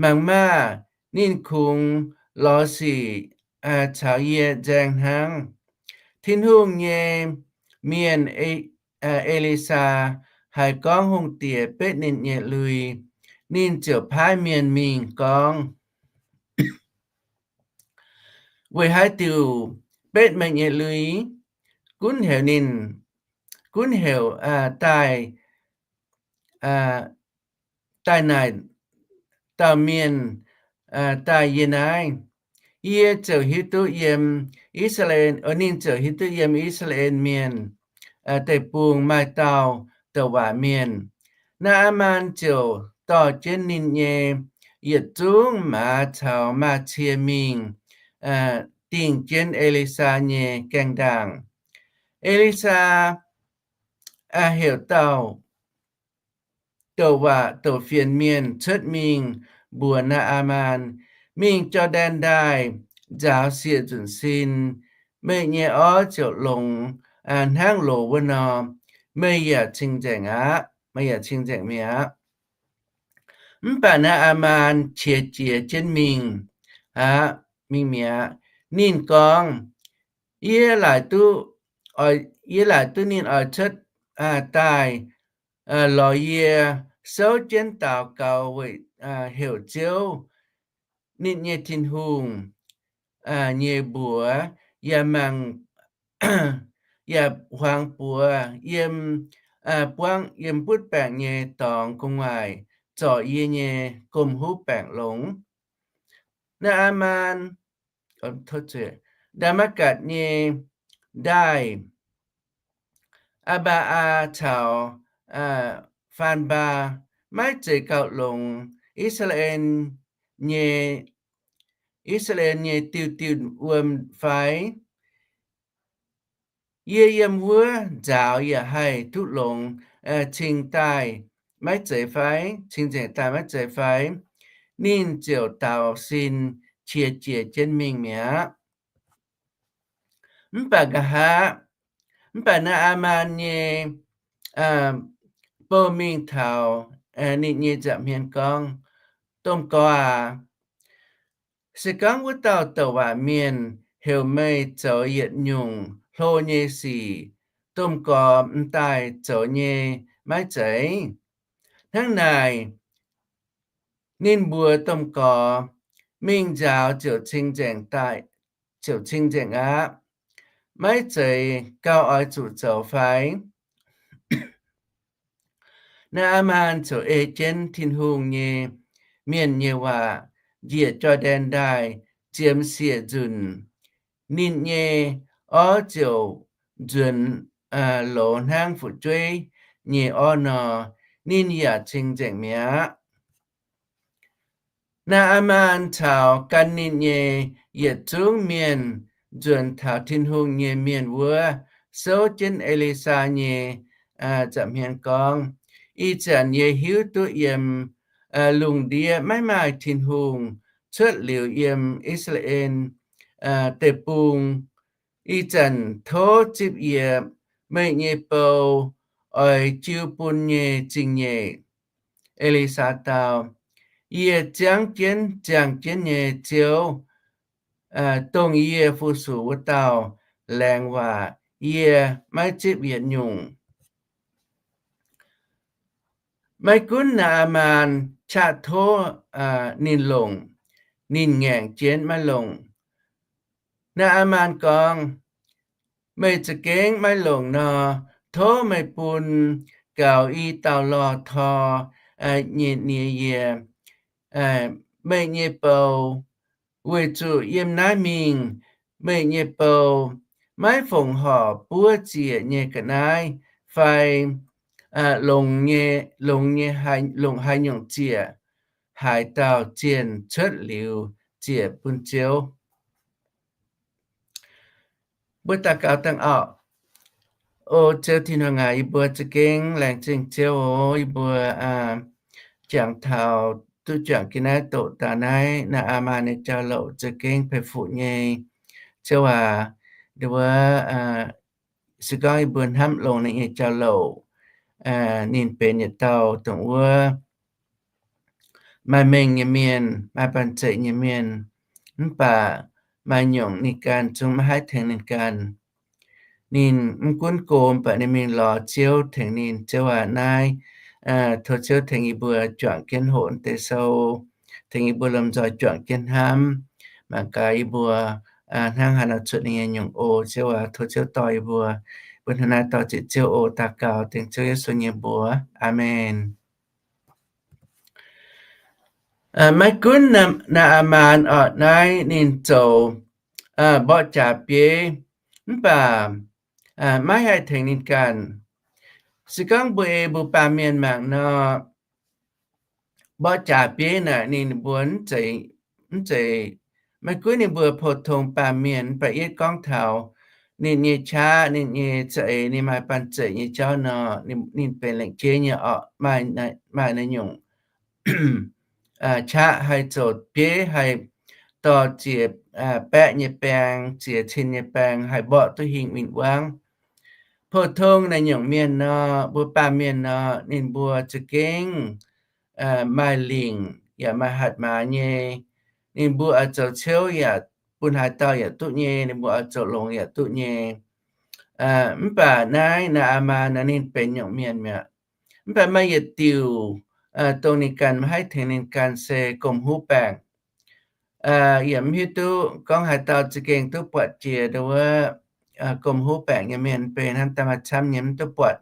Mangc maah! Ninh kungx lorz sic caux yie nzaeng hnangv. Tin-Hungh nyei mienh, E^li^saa, haiz gorngv hungh diex betv ninh nyei lui, ninh ziouc paaiv mienh mingh gorngv, Weic haaix diuc betv meih nyei lui? Gunv heuc ninh, gunv heuc daaih, daaih naaic dauh mienh daaih yie naaiv. Yie ziouc hiuv duqv yiem I^saa^laa^en, ninh ziouc hiuv duqv yiem I^saa^laa^en Mienh Deic-Bung maaih dauh douc waac mienh. Naa^aa^maan ziouc dorh jienv ninh nyei yietc zungv maaz caux maaz-cie mingh dingh jienv E^li^saa nyei gaengh ndaangc. E^li^saa heuc dauh douc waac douc fienx mienh cuotv mingh mbuox Naa^aa^maan, Mingh Jor^ndaen Ndaaih nzaaux siec nzunc sin, meih nyei orv ziouc longx hnangv loz wuov nor. Meih yaac cing-nzengc aqv. Meih yaac cing-nzengc mi'aqv. Mv baac Naa^aa^maan qiex jiez jienv mingh aqv, mingh mi'aqv. Ninh gorngv, Yie laaic duqv, yie laaic duqv ninh oix cuotv daaih lorz yie souv jienv daux gaux weic heuc Ziouv, ninh nyei Tin-Hungh, nyei mbuox, yaac mangc, yaac huaangx buoz yiem, buangv yiem butv baengc nyei dorngx gu'nguaaic zorc yie nyei gomh huv baengc longx. Naa^aa^maan, Ndaa^matv^gatc nyei ndaaih, Aa^mbaa^aa caux Faanbaa, maiv zeiz gauh longx I^saa^laa^en nyei, I^saa^laa^en nyei diuh diuh wuom fai? Yie yiem wuov nzaaux yaac haih duqv longx cing daaih maiv zeiz fai? Cing-nzengc daaih maiv zeiz fai? Ninh ziouc daaux sin qiex jiez jienv mingh mi'aqv. Mv baac nqa'haav, mv baac naaiv Aamaan nyei bou mingh taux ninh nyei nza'hmien gorngv, Domh Gorx aac, se gorngv wuov dauh douc waac mienh heuc meih zoux yietc nyungc hlo nyei sic, domh gorx m'daaih zoux nyei maiv zeiz? Hnangv naaic, ninh mbuox domh gorx, Mingh nzaaux ziouc cing nzengc daaih, ziouc cing nzengc aqv. Maiv zeiz gauh oix zuqc zoux fai? Naaiv Aamaan ziouc ei jienv Tin-Hungh nyei mienh nyei waac njiec Jor^ndaen Ndaaih ziemx siec nzunc. Ninh nyei orv ziouc nzuonx loz hnangv fu'jueiv nyei orv nor, ninh yaac cing nzengc mi'aqv. Naaiv Aamaan caux gan ninh nyei yietc zungv mienh nzuonx taux Tin-Hungh nyei mienh wuov, souv jienv E^li^saa nyei nza'hmien gorngv, Ih zanc yie hiuv duqv yiem lungh ndiev maiv maaih Tin-Hungh cuotv liuz yiem I^saa^laa^en Deic-Bung. Ih zanc tov zipv yie meih nyei bou oix jiu bun nyei zingh nyeic. E^li^saa dau, Yie ziangv jienv ziangh jienv nyei Ziouv, dongh yie fu-sux wuov dauh, laengz waac, yie maiv zipv yietc nyungc. Maiv gunv Naa^aa^maan qaqv tov ninh longc, ninh ngaengc jienv maiv longc. Naa^aa^maan gorngv, Meih za'gengh maiv longc nor, tov meih bun gaux i dauh lorh tor nyei nie yie meih nyei bou, weic zuqc yiem naaiv mingh meih nyei bou maiv fongc horc buov ziec nyei ga'naaiv fai longc nyei, longc nyei, longc haaix nyungc ziec, haaix dauh zienh cuotv liuz ziec bun Ziouv. Mbuo daux gaux dangh orqc. O Ziouv Tin-Hungh aac, yie mbuo za'gengh laengz zingh Ziouv oc. Yie mbuo jangx taux duqv juangc jienv naaiv doqc daaih naaiv, Naa^aa^maan nyei jauv-louc za'gengh peix fuqv nyei. Ziouv aac, nduov, se gorngv yie mbuo hnamv longx ninh nyei jauv-louc, ninh benx yietc dauh dongh wuov maaih mengh nyei mienh, maaih banh zeic nyei mienh, mv baac maaih nyungc ninh ganh zungv maiv haih tengx ninh ganh. Ninh mv gunv go, mv baac ninh mingh lorz Ziouv tengx ninh. Ziouv aac, naaiv tov Ziouv tengx yie mbuo juangc jienv hoqc deix sou, tengx yie mbuo lomh nzoih juangc jienv hnamv, mangc gaax yie mbuo hnangv haaix nor cuotv ninh nyei nyungc oc. Ziouv aac, tov Ziouv dorh yie mbuo, mbuo hnangv naaiv dorh ziec Ziouv oc. Daux gaux dengx Ziouv Yesu nyei mbuox. Aamen. Maiv gunv Naa^aa^maan orqc, naaiv ninh zoux mborqv jaax bieiv, mv baac maiv haih tengx ninh ganh. Se gorngv mbuo ei mbuo baamh mienh mangc nor, mborqv jaax bieiv naaic ninh mbuo mv zeiz, maiv gunv ninh mbuo pou-tong baamh mienh, mv baac yietv gorngv taux ninh nyei qaqv, ninh nyei za'eix, ninh maaih banh zeic nyei jauv nor, ninh benx lengc jeiv nyei orqc, maaih naaiv nyungc qaqv haih zoux bieiv, haih dorh ziex baeqv nyei baeng, ziex cin nyei baeng, haih mborqv duqv hingh win-wangv. Pou-tong naaiv nyungc mienh nor, mbuo baamh mienh nor, ninh mbuo za'gengh maaih lingc yaac maaih hatc maaz nyei. Ninh mbuo oix zoux ciouv yaac bun haaix dauh yaac duqv nyei, ninh mbuo oix zoux longx yaac duqv nyei. Mv baac naaiv Naa^aa^maan naaiv ninh benx nyungc mienh mi'aqv. Mv baac maaih yietc diuc dongh ninh ganh maiv haih tengx ninh ganh se gomh huv baengc. Yaac mv hiuv duqv gorngv haaix dauh za'gengh duqv buatc jiex nduov wuov gomh huv baengc nyei mienh, benx hnangv daaih maaih camv nyei mv duqv buatc.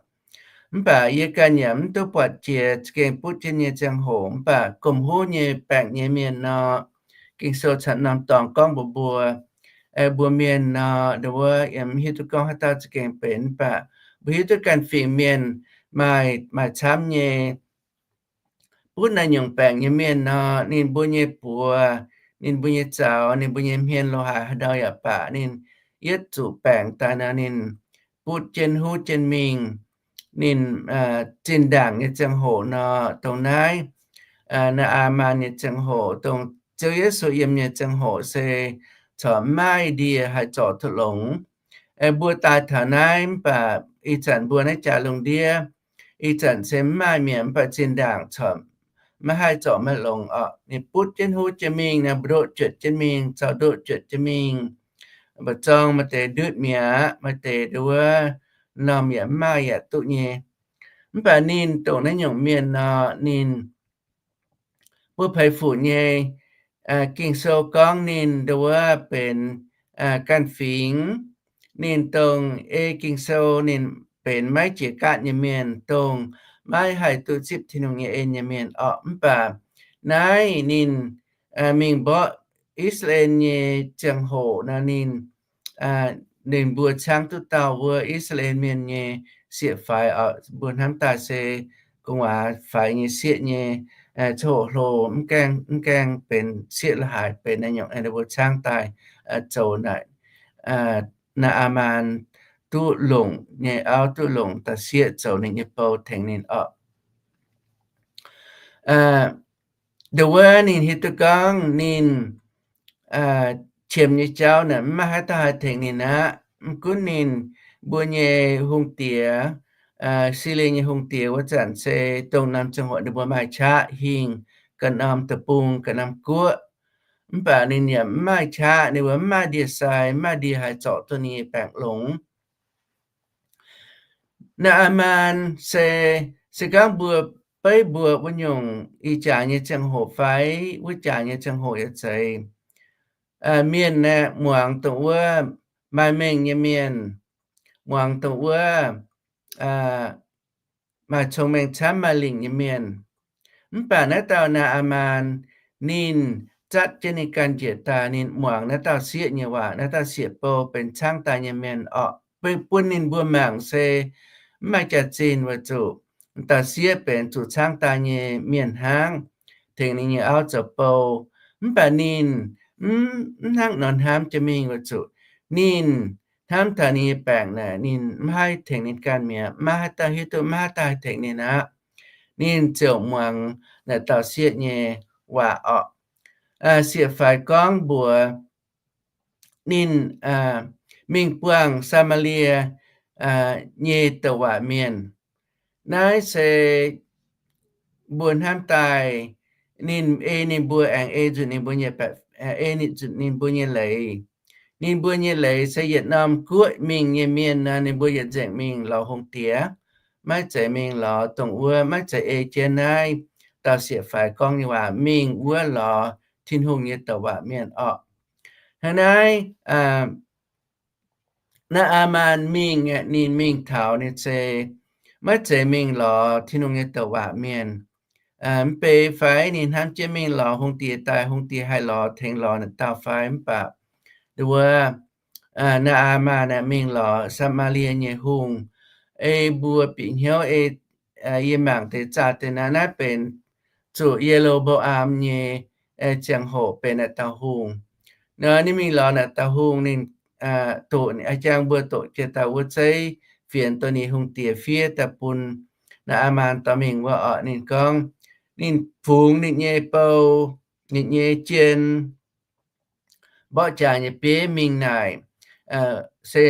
Mv baac yie ganh yaac mv duqv buatc jiex za'gengh butv jienv nyei ziangh hoc. Mv baac gomh huv nyei baengc nyei mienh nor, Ging-Sou camv norm dorngx gorngv mbuox mbuo, mbuo mienh nor, nduov wuov yaac mv hiuv duqv gorngv haaix dauh za'gengh benx, mv baac mbuo hiuv duqv ganh fingx mienh maaih, maaih camv nyei butv naaiv nyungc baengc nyei mienh nor, ninh mbuo nyei buoz, ninh mbuo nyei zaux, ninh mbuo nyei hmien lo haaix haaix ndau yaac baac, ninh yietv zuqc baengc daaih nor, ninh butv jienv huv jienv mingh. Ninh zinh ndaangc nyei ziangh hoc nor, dongh naaiv Naa^aa^maan nyei ziangh hoc, dongh Ziouv Yesu yiem nyei ziangh hoc se corc maiv maaih ndie haih zorc duqv longx. Mbuo daaih taux naaiv mv baac ih zanc mbuo naaiv jaax lungh ndiev, ih zanc se mv maaih mi'aqv, mv baac zinh ndaangc corc maiv haih zorc maiv longx orqc. Ninh butv jienv huv jienv mingh nor, mbu'ndoqv juotc jienv mingh, zaux ndoqv juotc jienv mingh. Mbu'zorng maaih deix ndutv mi'aqv, maaih deix nduov norm yaac mv maaih yaac duqv nyei. Mv baac ninh dongh naaiv nyungc mienh nor, ninh mbuo peix fuc nyei Ging-Sou gorngv ninh nduov benx ganh fingx. Ninh dongh ei Ging-Sou ninh benx maiv jiex gaatv nyei mienh, dongh maiv haih duqv zipv Tin-Hungh nyei en nyei mienh orqc. Mv baac naaiv ninh mingh mborqv I^saa^laa^en nyei ziangh hoc nor, ninh ninh mbuo caangv duqv dauh wuov I^saa^laa^en mienh nyei sieqv-faix oc. Mbuo hnamv daaih se gu'nguaaz faix nyei sieqv nyei, coqv-hoqc hlo, mv gaengh benx sieqv la'haaix, benx naaiv nyungc, ninh mbuo caangv daaih zoux naaic Naa^aa^maan duqv longc nyei auv, duqv longc dauh sieqv zoux ninh nyei bou tengx ninh orqc. Nduov wuov ninh hiuv duqv gorngv ninh qiemx nyei jauv naaic mv maaih haaix dauh haih tengx ninh aqv. Mv gunv ninh mbuo nyei hungh diex, Silie nyei hungh diex wuov zanc se dongh norm ziangh hoc ninh mbuo maaih qaqv hingh ga'norm deic-bung, ga'norm guoqv. Mv baac ninh yaac mv maaih qaqv, ninh mbuo mv maaih ndie-sai, mv maaih ndie haih zorc duqv ninh nyei baengc longx. Naa^aa^maan se, se gorngv mbuo beiv mbuo wuov nyungc ih jaax nyei ziangh hoc fai wuov jaax nyei ziangh hoc yaac zeiz, mienh aeqv, muangx dongh wuov maaih mengh nyei mienh, muangx dongh wuov maaih cong-mengh camv maaih lingc nyei mienh. Mv baac naaiv dauh Naa^aa^maan, ninh zatv jienv ninh ganh njiec daaih, ninh muangx naaiv dauh sieqv nyei waac. Naaiv dauh sieqv-bou benx caangv daaih nyei mienh orqc. Bun ninh mbuo mangc se mv maaih jaax-zinh weic zuqc dauh sieqv benx zuqc caangv daaih nyei mienh hnangv, tengx ninh nyei auv zoux bou. Mv baac ninh mv hnangv nor hnamv jienv mingh weic zuqc ninh hnamv taux ninh nyei baengc naaic ninh mv haih tengx ninh ganh mi'aqv, maiv haaix dauh hiuv duqv, maiv haaix dauh haih tengx ninh aqv. Ninh ziouc muangx naaiv dauh sieqv nyei waac orqc. Sieqv-faix gorngv mbuox ninh mingh buangh Saa^maa^lie nyei douc waac mienh. Naaiv se mbuo hnamv daaih ninh ei ninh mbuo aengx ei nzunc ninh mbuo nyei, ei nzunc ninh mbuo nyei leiz. Ninh mbuo nyei leiz se yietc norm guoqv mingh nyei mienh nor, ninh mbuo yietc nzengc mingh lorz hungh diex. Maiv zeiz mingh lorz dongh wuov, maiv zeiz ei jienv naaiv dauh sieqv-faix gorngv nyei waac, mingh wuov lorz Tin-Hungh nyei douc waac mienh orqc. Hnangv naaiv, Naa^aa^maan mingh aeqv, ninh mingh taux ninh se maiv zeiz mingh lorz Tin-Hungh nyei douc waac mienh. Mv bei fai ninh hnamv jienv mingh lorz hungh diex daaih, hungh diex haih lorz tengx lorz naaiv dauh fai? Mv baac nduov wuov, Naa^aa^maan aeqv, mingh lorz Saa^maa^lie nyei hungh. Ei mbuo bieqc hnyouv ei, yie mangc deix zaah deix naaiv, naaiv benx zuqc Ye^lo^mbo^am nyei ziangh hoc benx naaiv dauh hungh. Nor ninh mingh lorz naaiv dauh hungh, ninh doqc, a'jang mbuo doqc jiex dauh wuov zeiv fienx doh ninh hungh diex fiev daaih bun Naa^aa^maan dorh mingh wuov orqc. Ninh gorngv ninh fungx ninh nyei bou, ninh nyei jien, mborqv jaax nyei bieiv mingh naaic, se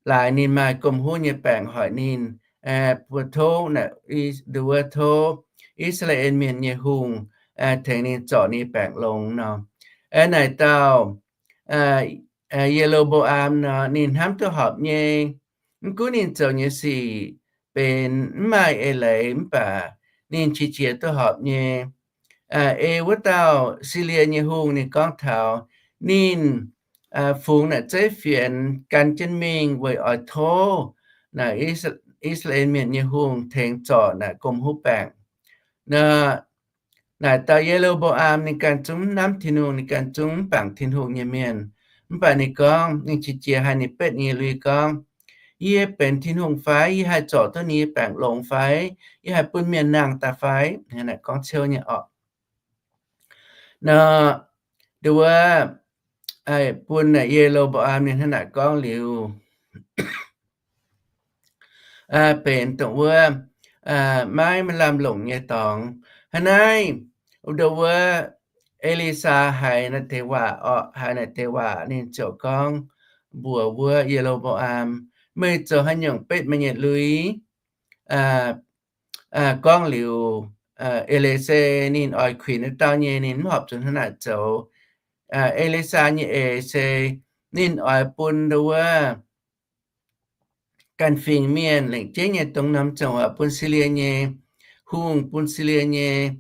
laaix ninh maaih gomh huv nyei baengc hoic ninh, mbuo tov, nduov wuov tov I^saa^laa^en Mienh nyei hungh tengx ninh zorc ninh baengc longx nor. Naaic dauh Ye^lo^mbo^am nor, ninh hnamv duqv horpc nyei. Mv gunv ninh zoux nyei sic benx mv maaih eix leiz, mv baac ninh qiex jiez duqv horpc nyei. Ei wuov dauh Silie nyei hungh ninh gorngv taux ninh fungx naaic zeiv fienx gan jienv mingh weic oix tov naaic I^saa^laa^en Mienh nyei hungh tengx zorc naaic gomh huv baengc. Nor, naaic dauh Ye^lo^mbo^am ninh ganh zungv mv hnamv Tin-Hungh, ninh ganh zungv mv bangc Tin-Hungh nyei mienh. Mv baac ninh gorngv ninh qiex jiez haiz ninh betv ninh nyei lui gorngv, Yie benx Tin-Hungh fai? Yie haih zorc duqv ninh nyei baengc longx fai? Yie haih bun mienh nangh daaih fai? Naaic gorngv ciouv nyei orqc. Nor, nduov wuov, bun naaic Ye^lo^mbo^am ninh hnangv naaic gorngv liuz, benx dongh wuov maiv maaih lamh longc nyei dorngx. Hnangv naaiv, nduov wuov, E^li^saa haiz naaiv deix waac orqc, haiz naaiv deix waac ninh ziouc gorngv, mbuox wuov Ye^lo^mbo^am, Meih zoux haaix nyungc betv meih nyei lui? Gorngv liuz, E^li^se ninh oix kuinx wuov dauh nyei, ninh mv horpc zuqc hnangv naaic zoux. E^li^saa nyei eix se ninh oix bun ndo wuov ganh fingx mienh lengc jeiv nyei dongh norm ziangh hoc bun Silie nyei hungh, bun Silie nyei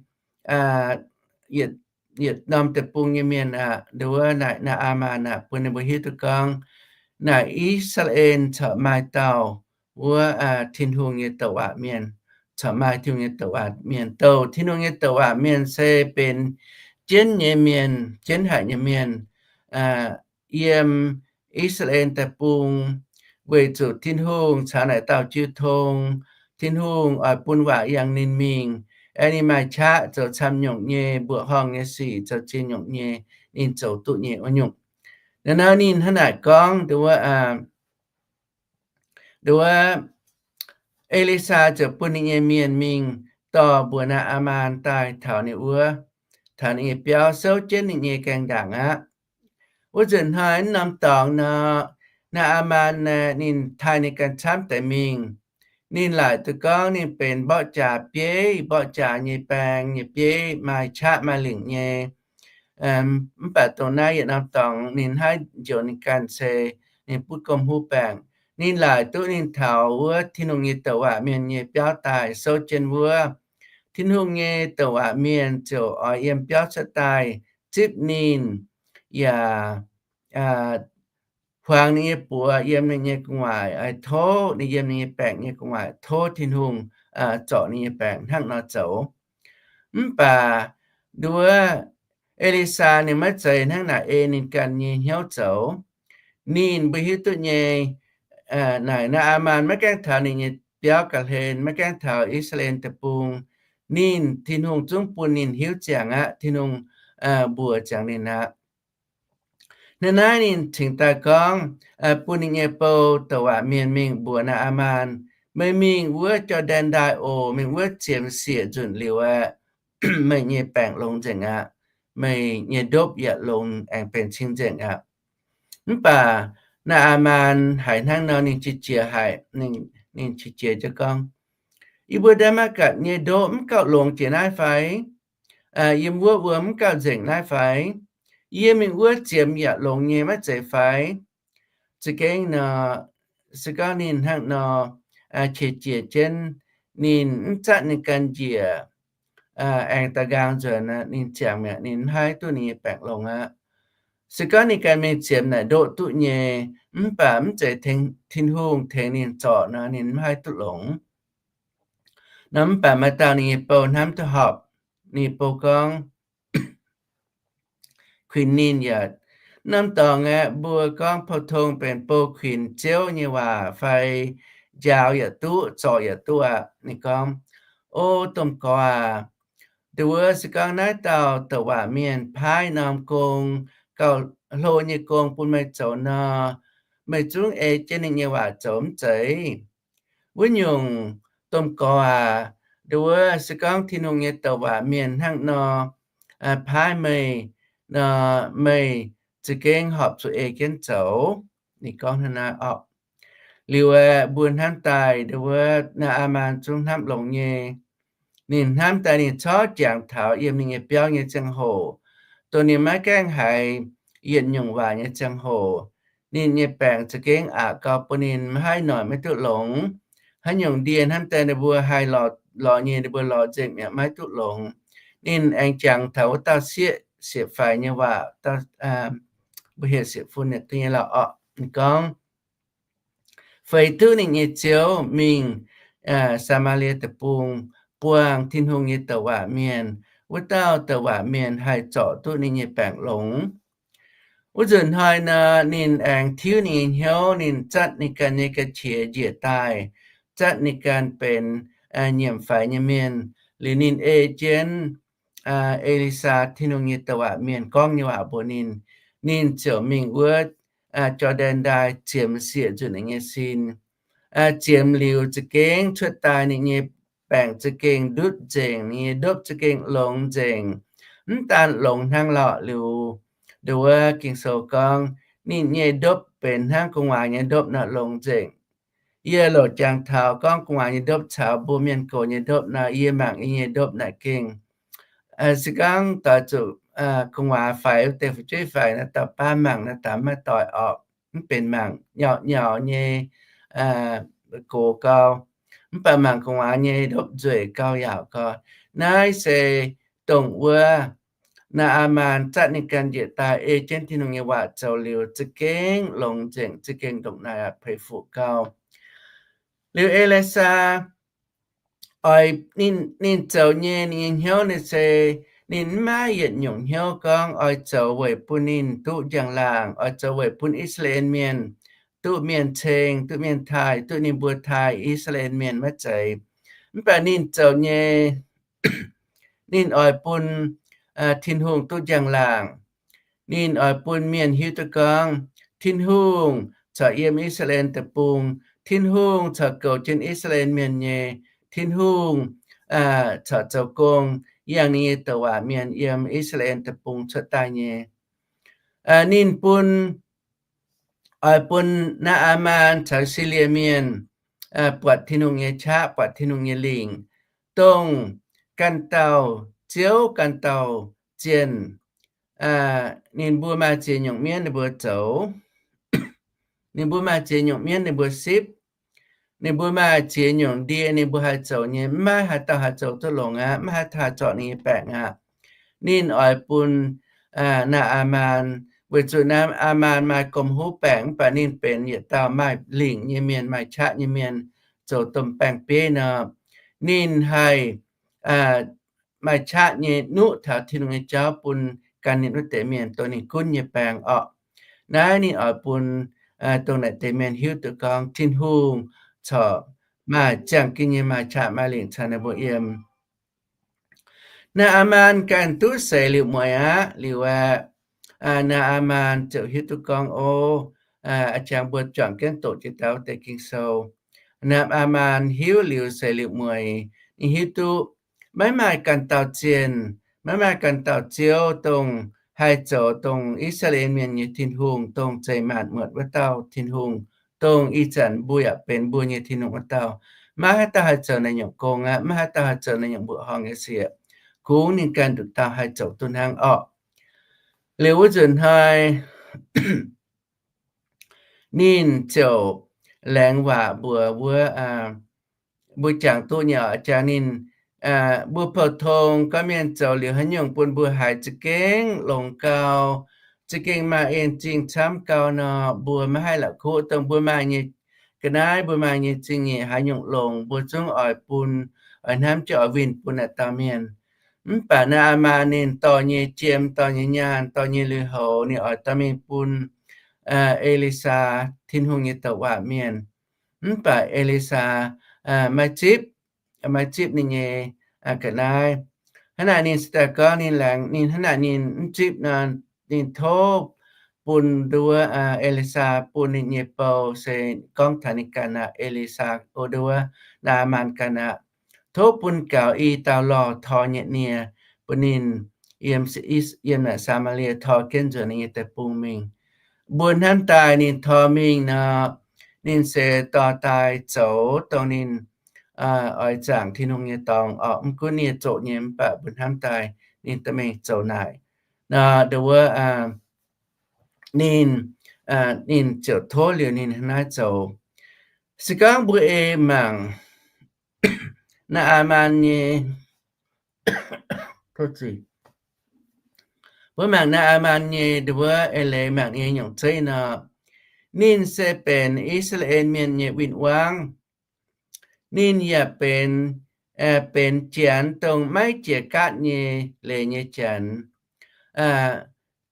yietc norm deic-bung nyei mienh aqv, ndo wuov naaic Naa^aa^maan aqv, bun ninh mbuo hiuv duqv gorngv naaic I^saa^laa^en corc maaih dauh wuov Tin-Hungh nyei douc waac mienh, corc maaih Tin-Hungh nyei douc waac mienh. Douc Tin-Hungh nyei douc waac mienh se benx jienv nyei mienh, jienv haic nyei mienh yiem I^saa^laa^en deic-bung, weic zuqc Tin-Hungh caux naaic dauh jiu tong, Tin-Hungh oix bun waac yangh ninh mingh, aengx ninh maaih qaqv zoux camv nyungc nyei, mbuoqc horngh nyei sic, zoux ziex nyungc nyei, ninh zoux duqv nyei wuov nyungc. Naaiv nor ninh hnangv naaic gorngv, ndo wuov, ndo wuov, E^li^saa ziouc bun ninh nyei mienh mingh dorh mbuox Naa^aa^maan daaih taux ninh wuov, taux ninh nyei biauv souv jienv ninh nyei gaengh ndaangc aqv. Wuov nzunc hnoi wuov norm dorngx nor, Naa^aa^maan naaic ninh taaih ninh ganh camv deix mingh. Ninh laaic duqv gorngv ninh benx mborqv jaax bieiv, mborqv jaax nyei baeng nyei bieiv, maaih qaqv maaih lingc nyei. Mv baac dongh naaiv yietc norm dorngx ninh haih njoux ninh ganh se ninh butv gomh huv baengc. Ninh laaic duqv ninh taux wuov Tin-Hungh nyei douc waac mienh nyei biauv daaih souv jienv wuov, Tin-Hungh nyei douc waac mienh ziouc oix yiem biauv cuotv daaih zipv ninh, yaac huaang ninh nyei buoz yiem ninh nyei gu'nguaaic, oix tov ninh yiem ninh nyei baengc nyei gu'nguaaic, tov Tin-Hungh zorc ninh nyei baengc hnangv nor zoux. Mv baac nduov, E^li^saa ninh maiv zeiz hnangv naaic ei ninh ganh nyei hnyouv zoux. Ninh mbuo hiuv duqv nyei, naaic Naa^aa^maan maiv gaengh taux ninh nyei biauv ga'hlen, maiv gaengh taux I^saa^laa^en deic-bung, ninh, Tin-Hungh zungv bun ninh hiuv ziangx aqv, Tin-Hungh mbuox ziangx ninh aqv. Naaiv naaiv ninh cingx daaih gorngv, bun ninh nyei bou douc waac mienh mingh mbuox Naa^aa^maan, Meih mingh wuov Jor^ndaen Ndaaih oc. Mingh wuov ziemx sieqv nzunc liuz aeqv, meih nyei baengc longx nzengc aqv. Meih nyei ndopv yaac longx aengx benx cing nzengc aqv. Mv baac Naa^aa^maan haiz hnangv nor ninh qiex jiez haic. Ninh qiex jiez jienv gorngv, Yie mbuo Ndaa^matv^gatc nyei ndoqv mv gauh longx jiex naaiv fai? Yiem wuov wuom mv gauh nzengc naaiv fai? Yie mingh wuov ziemx yaac longx nyei maiv zeiz fai? Za'gengh nor, se gorngv ninh hnangv nor qiex jiez jienv, ninh mv zatv ninh ganh njiec, aengx da'nqaang nzuonx, ninh ziangx mi'aqv, ninh mv haih duqv ninh nyei baengc longx aqv. Se gorngv ninh ganh mingh ziemx naaic ndoqv duqv nyei, mv baac mv zeiz Tin-Hungh tengx ninh zorc nor, ninh mv haih duqv longx. Nor mv baac maaih dauh ninh nyei bou hnamv duqv horpc, ninh nyei bou gorngv, kuinx ninh yaac, norm dorngx aeqv, mbuo gorngv pou-tong benx bou kuinx Ziouv nyei waac fai njaaux yaac duqv, zorc yaac duqv aqv. Ninh gorngv, O domh gorx aac, nduov se gorngv naaiv dauh douc waac mienh paaiv norm gong, gauh hlo nyei gong bun meih zoux nor, meih zungv ei jienv ninh nyei waac zoux mv zeiz? Wuov nyungc, domh gorx aac, nduov se gorngv Tin-Hungh nyei douc waac mienh hnangv nor paaiv meih nor, meih za'gengh horpc zuqc ei jienv zoux. Ninh gorngv hnangv naaiv orqc. Liuz aeqv, mbuo hnamv daaih nduov Naa^aa^maan zungv hnamv longx nyei. Ninh hnamv daaih ninh corc jangx taux yiem ninh nyei biauv nyei ziangh hoc, dongh ninh maiv gaengh haiz yietc nyungc waac nyei ziangh hoc, ninh nyei baengc za'gengh aqc gau bun ninh maiv haih noic maiv duqv longx. Haaix nyungc ndie hnamv daaih ninh mbuo haih lorz nyei, ninh mbuo lorz nzengc mi'aqv, maiv duqv longx. Ninh aengx jangx taux wuov dauh sieqv, sieqv faix nyei waac, mbuo heuc sieqv fun nyei lorqc orqc. Ninh gorngv, feix duqv ninh nyei ziouv mingh Saa^maa^lie Deic-Bung buangh Tin-Hungh nyei douc waac mienh, wuov dauh douc waac mienh haih zorc duqv ninh nyei baengc longx. Wuov nzunc hnoi nor, ninh aengx tiuv ninh nyei hnyouv, ninh zatv ninh ganh nyei ga'qiex njiec daaih, zatv ninh ganh benx nyiemc faix nyei mienh. Liuz ninh ei jienv E^li^saa, Tin-Hungh nyei douc waac mienh gorngv nyei waac mbuox ninh, ninh ziouc mingh wuov Jor^ndaen Ndaaih ziemx sieqv nzunc ninh nyei sin. Ziemx liuz za'gengh cuotv daaih ninh nyei baengc za'gengh ndutv nzengc, ninh nyei ndopv za'gengh longx nzengc. Mv daan longx hnangv lorqc, liuz nduov Ging-Sou gorngv ninh nyei ndopv benx hnangv gu'nguaaz nyei ndopv nor longx nzengc. Yie louc jangx taux gorngv gu'nguaaz nyei ndopv caux mbuo mienh gox nyei ndopv nor, yie mangc yie nyei ndopv naaic gengh se gorngv doix zuqc gu'nguaaz faix wuov deix fu'jueiv faix nor, dauh baav mangc nor, dauh maiv doix orqc. Mv benx mangc nyauc nyauc nyei gox gau, mv baac mangc gu'nguaaz nyei ndopv nzueic gau yaac gau. Naaiv se dongh wuov Naa^aa^maan zatv ninh ganh njiec daaih ei jienv Tin-Hungh nyei waac zoux liuz, za'gengh longx nzengc, za'gengh ndongc naaic aqv, peix fuqv gau. Liuz E^li^saa oix, ninh zoux nyei, ninh nyei hnyouv naaiv se, ninh mv maaih yietc nyungc hnyouv gorngv oix zoux weic bun ninh duqv njang-laangc, oix zoux weic bun I^saa^laa^en Mienh duqv mienh ceng, duqv mienh taaih, duqv ninh mbuo taaih I^saa^laa^en Mienh maiv zeiz. Mv baac ninh zoux nyei, ninh oix bun Tin-Hungh duqv njang-laangc. Ninh oix bun mienh hiuv duqv gorngv Tin-Hungh corc yiem I^saa^laa^en Deic-Bung, Tin-Hungh corc goux jienv I^saa^laa^en Mienh nyei, Tin-Hungh corc zoux gong yangh ninh nyei douc waac mienh yiem I^saa^laa^en Deic-Bung cuotv daaih nyei. Ninh bun, oix bun Naa^aa^maan caux Silie Mienh buatc Tin-Hungh nyei qaqv, buatc Tin-Hungh nyei lingc, dongh ganh dauh ziouv, ganh dauh zienh, ninh mbuo maaih ziex nyungc mienv ninh mbuo zoux. Ninh mbuo maaih ziex nyungc mienv ninh mbuo sipv. Ninh mbuo maaih ziex nyungc ndie ninh mbuo haih zoux nyei, mv maaih haaix dauh haih zoux duqv longx aqv, mv maaih haaix dauh zorc ninh nyei baengc aqv. Ninh oix bun Naa^aa^maan, weic zuqc Naa^aa^maan maaih gomh huv baengc, mv baac ninh benx yietc dauh maaih lingc nyei mienh, maaih qaqv nyei mienh, zoux domh baeng-bieiv nor, ninh haih maaih qaqv nyei nuqv taux Tin-Hungh nyei jauv bun gan ninh wuov deix mienh, dongh ninh gunv nyei baeng orqc. Naaiv ninh oix bun dongh naaic deix mienh hiuv duqv gorngv Tin-Hungh corc maaih ziangh gen nyei maaih qaqv maaih lingc caux ninh mbuo yiem. Naa^aa^maan ganh duqv seix liuz mueiz aqv. Liuz aeqv, Naa^aa^maan ziouc hiuv duqv gorngv, o, a'jangx mbuo juangc jienv doqc jiex daaih wuov deix Ging-Sou, Naa^aa^maan hiuv liuz seix liuz mueiz, ninh hiuv duqv maiv maaih ganh dauh zienh, maiv maaih ganh dauh ziouv, dongh haih zoux dongh I^saa^laa^en Mienh nyei Tin-Hungh, dongh zeiz maanc muotc wuov dauh Tin-Hungh, dongh ih zanc mbuo yaac benx mbuo nyei Tin-Hungh wuov dauh. Maiv haaix dauh haih zoux naaiv nyungc gong aqv. Maiv haaix dauh haih zoux naaiv nyungc mbuoqc horngh nyei siec. Kungx ninh ganh nduqc dauh haih zoux duqv hnangv orqc. Liuz wuov nzunc hnoi ninh ziouc laengz waac mbuox wuov, mbuo jangx duqv nyei oc, jangx ninh, mbuo pou-tong gorngv mienh zoux liuz haaix nyungc bun mbuo haiz za'gengh longx gau, za'gengh maaih en zingh camv gau nor, mbuo maiv haih la'kuqv. Dongh mbuo maaih nyei ga'naaiv, mbuo maaih nyei zingh nyeic haaix nyungc longx, mbuo zungv oix bun, oix hnamv jienv oix winh bun naaic dauh mienh. Mv baac Naa^aa^maan ninh dorh nyei jiem, dorh nyei nyaanh, dorh nyei lui-houx, ninh oix dorh mingh bun E^li^saa, Tin-Hungh nyei douc waac mienh. Mv baac E^li^saa maiv zipv, maiv zipv ninh nyei ga'naaiv. Hnangv naaic ninh se daaih gorngv ninh laengz, ninh hnangv naaic ninh mv zipv nor, ninh tov bun nduov E^li^saa bun ninh nyei bou, se gorngv taux ninh ganh aqv, E^li^saa, o, nduov Naa^aa^maan ganh aqv, tov bun gaux i dauh lorh tor nyei nie bun ninh yiem, yiem naaic Saa^maa^lie, tor jienv nzuonx ninh nyei deic-bung mingh. Mbuo hnamv daaih ninh tor mingh nor, ninh se dorh daaih zoux dongh ninh oix zaangc Tin-Hungh nyei dorngx orqc. Mv gunv ninh zoqc nyei, mv baac mbuo hnamv daaih ninh dorh mingh zoux naaic nor, nduov ninh, ninh ziouc tov liuz ninh hnangv naaiv zoux. Se gorngv mbuo ei mangc Naa^aa^maan nyei, mbuo mangc Naa^aa^maan nyei nduov, ei leiz mangc nyei nyungc zeiv nor, ninh se benx I^saa^laa^en Mienh nyei win-wangv. Ninh yaac benx, benx janx dongh maiv jiex gaatv nyei leiz nyei janx.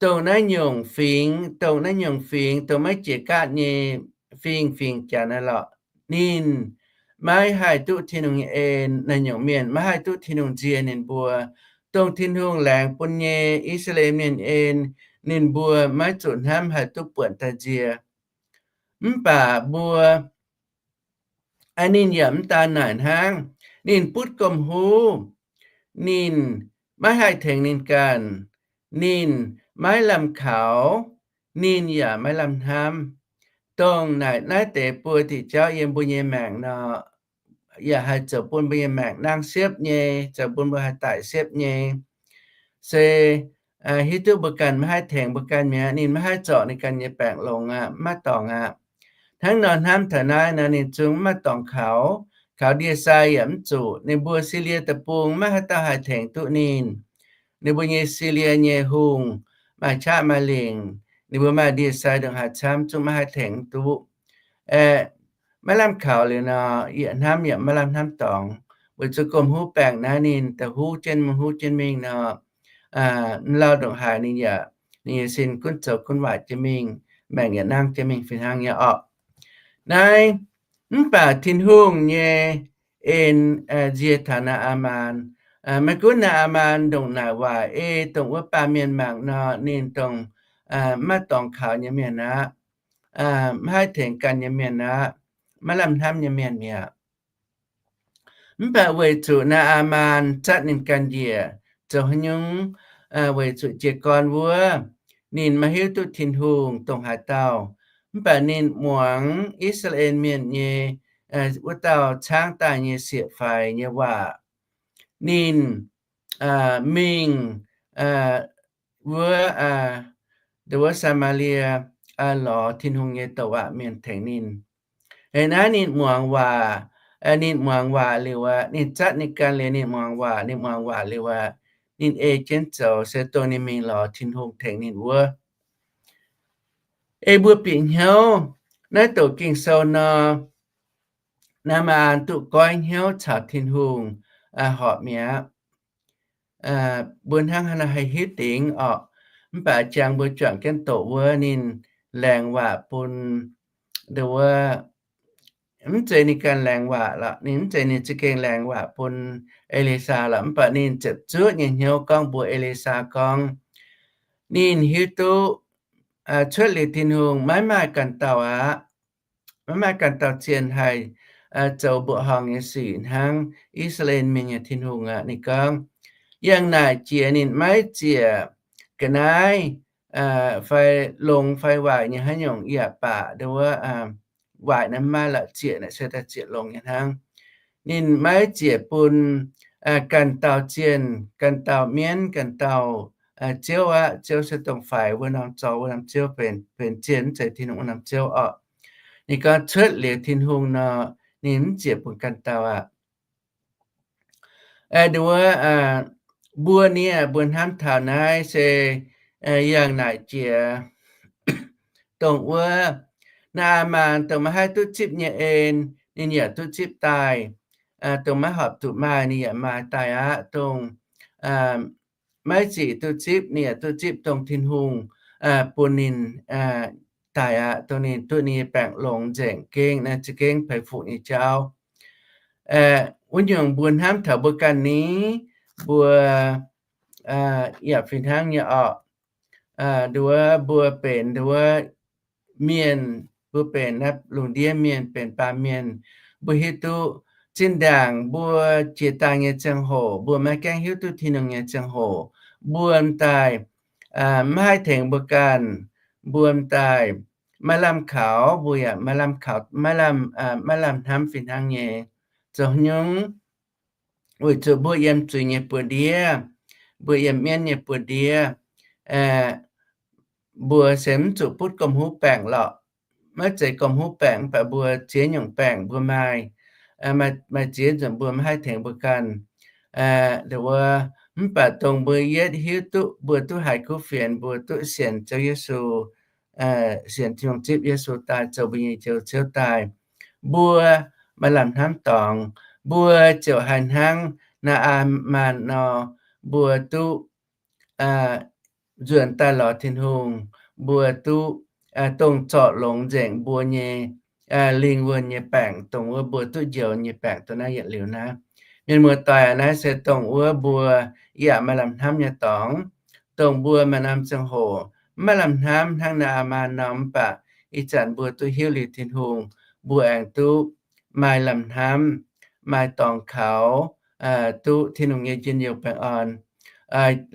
Dongh naaiv nyungc fingx, dongh naaiv nyungc fingx, dongh maiv jiex gaatv nyei fingx, fingx janx aqv lorqc, ninh maiv haih duqv Tin-Hungh nyei en. Naaiv nyungc mienh maiv haih duqv Tin-Hungh nzie ninh mbuo. Dongh Tin-Hungh laengz bun nyei I^saa^laa^en Mienh en, ninh mbuo maiv zuqc hnamv haih duqv buonc daaih nzie. Mv baac mbuo, ninh yaac mv daan naaic hnangv. Ninh butv gomh huv, ninh maiv haih tengx ninh ganh, ninh maiv lamh kaux, ninh yaac maiv lamh hnamv. dongh naaic naaiv deix buo diuc jauv yiem mbuo nyei maengc nor, yaac haih zoux bun mbuo nyei maengc nangv siepv nyei, zoux bun mbuo haih daic siepv nyei. Se hiuv duqv mbuo ganh maiv haih tengx mbuo ganh mi'aqv. Ninh maiv haih zorc ninh ganh nyei baengc longx aqv, maiv dorngc aqv. Hnangv nor hnamv taux naaiv nor, ninh zungv maiv dorngc kaux, kaux ndie-sai yaac mv zuqc. Ninh mbuo Silie deic-bung maiv haaix dauh haih tengx duqv ninh. Ninh mbuo nyei Silie nyei hungh maaih qaqv maaih lingc, ninh mbuo maaih ndie-sai ndongc haaix camv zungv maiv haih tengx duqv. Aeqv, maiv lamh kaux liuz nor, yaac hnamv yaac maiv lamh hnamv dorngx, weic zuqc gomh huv baengc naaiv ninh da'huv jienv mingh, huv jienv mingh nor, mv lauh ndongc haaix ninh yaac, ninh nyei sin gunv zoux gunv waaic jienv mingh, maengc yaac nangv jienv mingh fih hnangv nyei orqc. Naaiv, mv baac Tin-Hungh nyei en nziex taux Naa^aa^maan. Maiv gunv Naa^aa^maan ndongc naaic waaic ei dongh wuov baamh mienh mangc nor, ninh dongh maiv dorngx kaux nyei mienh aqv, maiv haih tengx ganh nyei mienh aqv, maiv lamh hnamv nyei mienh mi'aqv. Mv baac weic zuqc Naa^aa^maan zatv ninh ganh njiec, zoux haaix nyungc, weic zuqc jiez gorn wuov, ninh maiv hiuv duqv Tin-Hungh dongh haaix dauh. Mv baac ninh muangx I^saa^laa^en Mienh nyei wuov dauh caangv daaih nyei sieqv-faix nyei waac. Ninh mingh wuov, wuov Saa^maa^lie lorz Tin-Hungh nyei douc waac mienh tengx ninh. Eix naaiv ninh muangx waac, ninh muangx waac liuz aqv, ninh zatv ninh ganh liuz ninh muangx waac, ninh muangx waac liuz aqv, ninh ei jienv zoux se dongh ninh mingh lorz Tin-Hungh tengx ninh wuov. Ei mbuo bieqc hnyouv naaiv doqc Ging-Sou nor, Naa^aa^maan duqv goiv hnyouv caux Tin-Hungh horpc mi'aqv. Mbuo hnangv haaix nor haih hiuv dingc orqc? Mv baac jangx mbuo juangc jienv doqc wuov ninh laengz waac bun nduov, mv zeiz ninh ganh laengz waac lorqc, ninh mv zeiz ninh za'gengh laengz waac bun E^li^saa lorqc, mv baac ninh ziepc zuoqv nyei hnyouv gorngv mbuox E^li^saa gorngv, ninh hiuv duqv cuotv liuz Tin-Hungh maiv maaih ganh dauh aqv. Maiv maaih ganh dauh zienh haih zoux mbuoqc horngh nyei sic hnangv I^saa^laa^en Mienh nyei Tin-Hungh aqv. Ninh gorngv, yangh naaic jiex ninh maiv ziec ga'naaiv fai longx fai waaic nyei haaix nyungc yaac baac, nduov, waaic naaiv maiv la'ziec naaic se da'ziec longx nyei hnangv. Ninh maiv ziec bun ganh dauh zienh, ganh dauh mienv, ganh dauh ziouv aqv. Ziouv se dongh faix wuov norm zorng wuov norm ziouv benx zienh, mv zeiz Tin-Hungh wuov norm ziouv orqc. Ninh gorngv cuotv liuz Tin-Hungh nor, ninh mv ziec bun ganh dauh aqv. Nduov, mbuo nie mbuo hnamv taux naaiv se yangh naaic jiex dongh wuov Naa^aa^maan dongh maiv haih duqv zipv nyei en, ninh yaac duqv zipv daaih. Dongh maiv horpc zuqc maaih, ninh yaac maaih daaih aqv. Dongh maiv zic duqv zipv, ninh yaac duqv zipv dongh Tin-Hungh bun ninh daaih aqv, dongh ninh duqv ninh nyei baengc longx nzengc gengh naaiv za'gengh peix fuqv nyei jauv. Wuov nyungc mbuo hnamv taux mbuo ganh ni, mbuo yaac fih hnangv nyei orqc. Nduov mbuo benx nduov mienh, mbuo benx naaiv lungh ndiev mienh, benx baamh mienh, mbuo hiuv duqv zinh ndaangc mbuo jiex daaih nyei ziangh hoc, mbuo maiv gaengh hiuv duqv Tin-Hungh nyei ziangh hoc, mbuo m'daaih maiv haih tengx mbuo ganh, mbuo m'daaih maiv lamh kaux, mbuo yaac maiv lamh kaux, maiv lamh, maiv lamh hnamv fih hnangv nyei. Zoux nyungc? Weic zuqc mbuo yiem zuiz nyei buoz-ndiev, mbuo yiem mienv nyei buoz-ndiev, mbuo se mv zuqc butv gomh huv baengc lorqc. Maiv zeiz gomh huv baengc, mv baac mbuo ziex nyungc baengc mbuo maaih, maaih ziex nzunc mbuo maiv haih tengx mbuo ganh. Wuov, mv baac dongh mbuo yietv hiuv duqv mbuo duqv haiz kuv fienx, mbuo duqv sienx Ziouv Yesu, sienx Tin-Hungh zipv Yesu daaih zoux mbuo nyei Njoux Ziouv daaih, mbuo maaih lamh hnamv dorngx, mbuo ziouc haih hnangv Naa^aa^maan nor, mbuo duqv nzuonx daaih lorz Tin-Hungh, mbuo duqv dongh zorc longx nzengc mbuo nyei lingh wuonh nyei baengc, dongh wuov mbuo duqv njoux nyei baengc dongh naaiv yietc liuz naaiv. Mienh muoz-doic, naaiv se dongh wuov mbuo yaac maaih lamh hnamv nyei dorngx, dongh mbuo maaih norm ziangh hoc maiv lamh hnamv hnangv Naa^aa^maan nor, mv baac ih zanc mbuo duqv hiuv liuz Tin-Hungh, mbuo aengx duqv maaih lamh hnamv, maaih dorngx kaux, duqv Tin-Hungh nyei njien-youh baengh orn.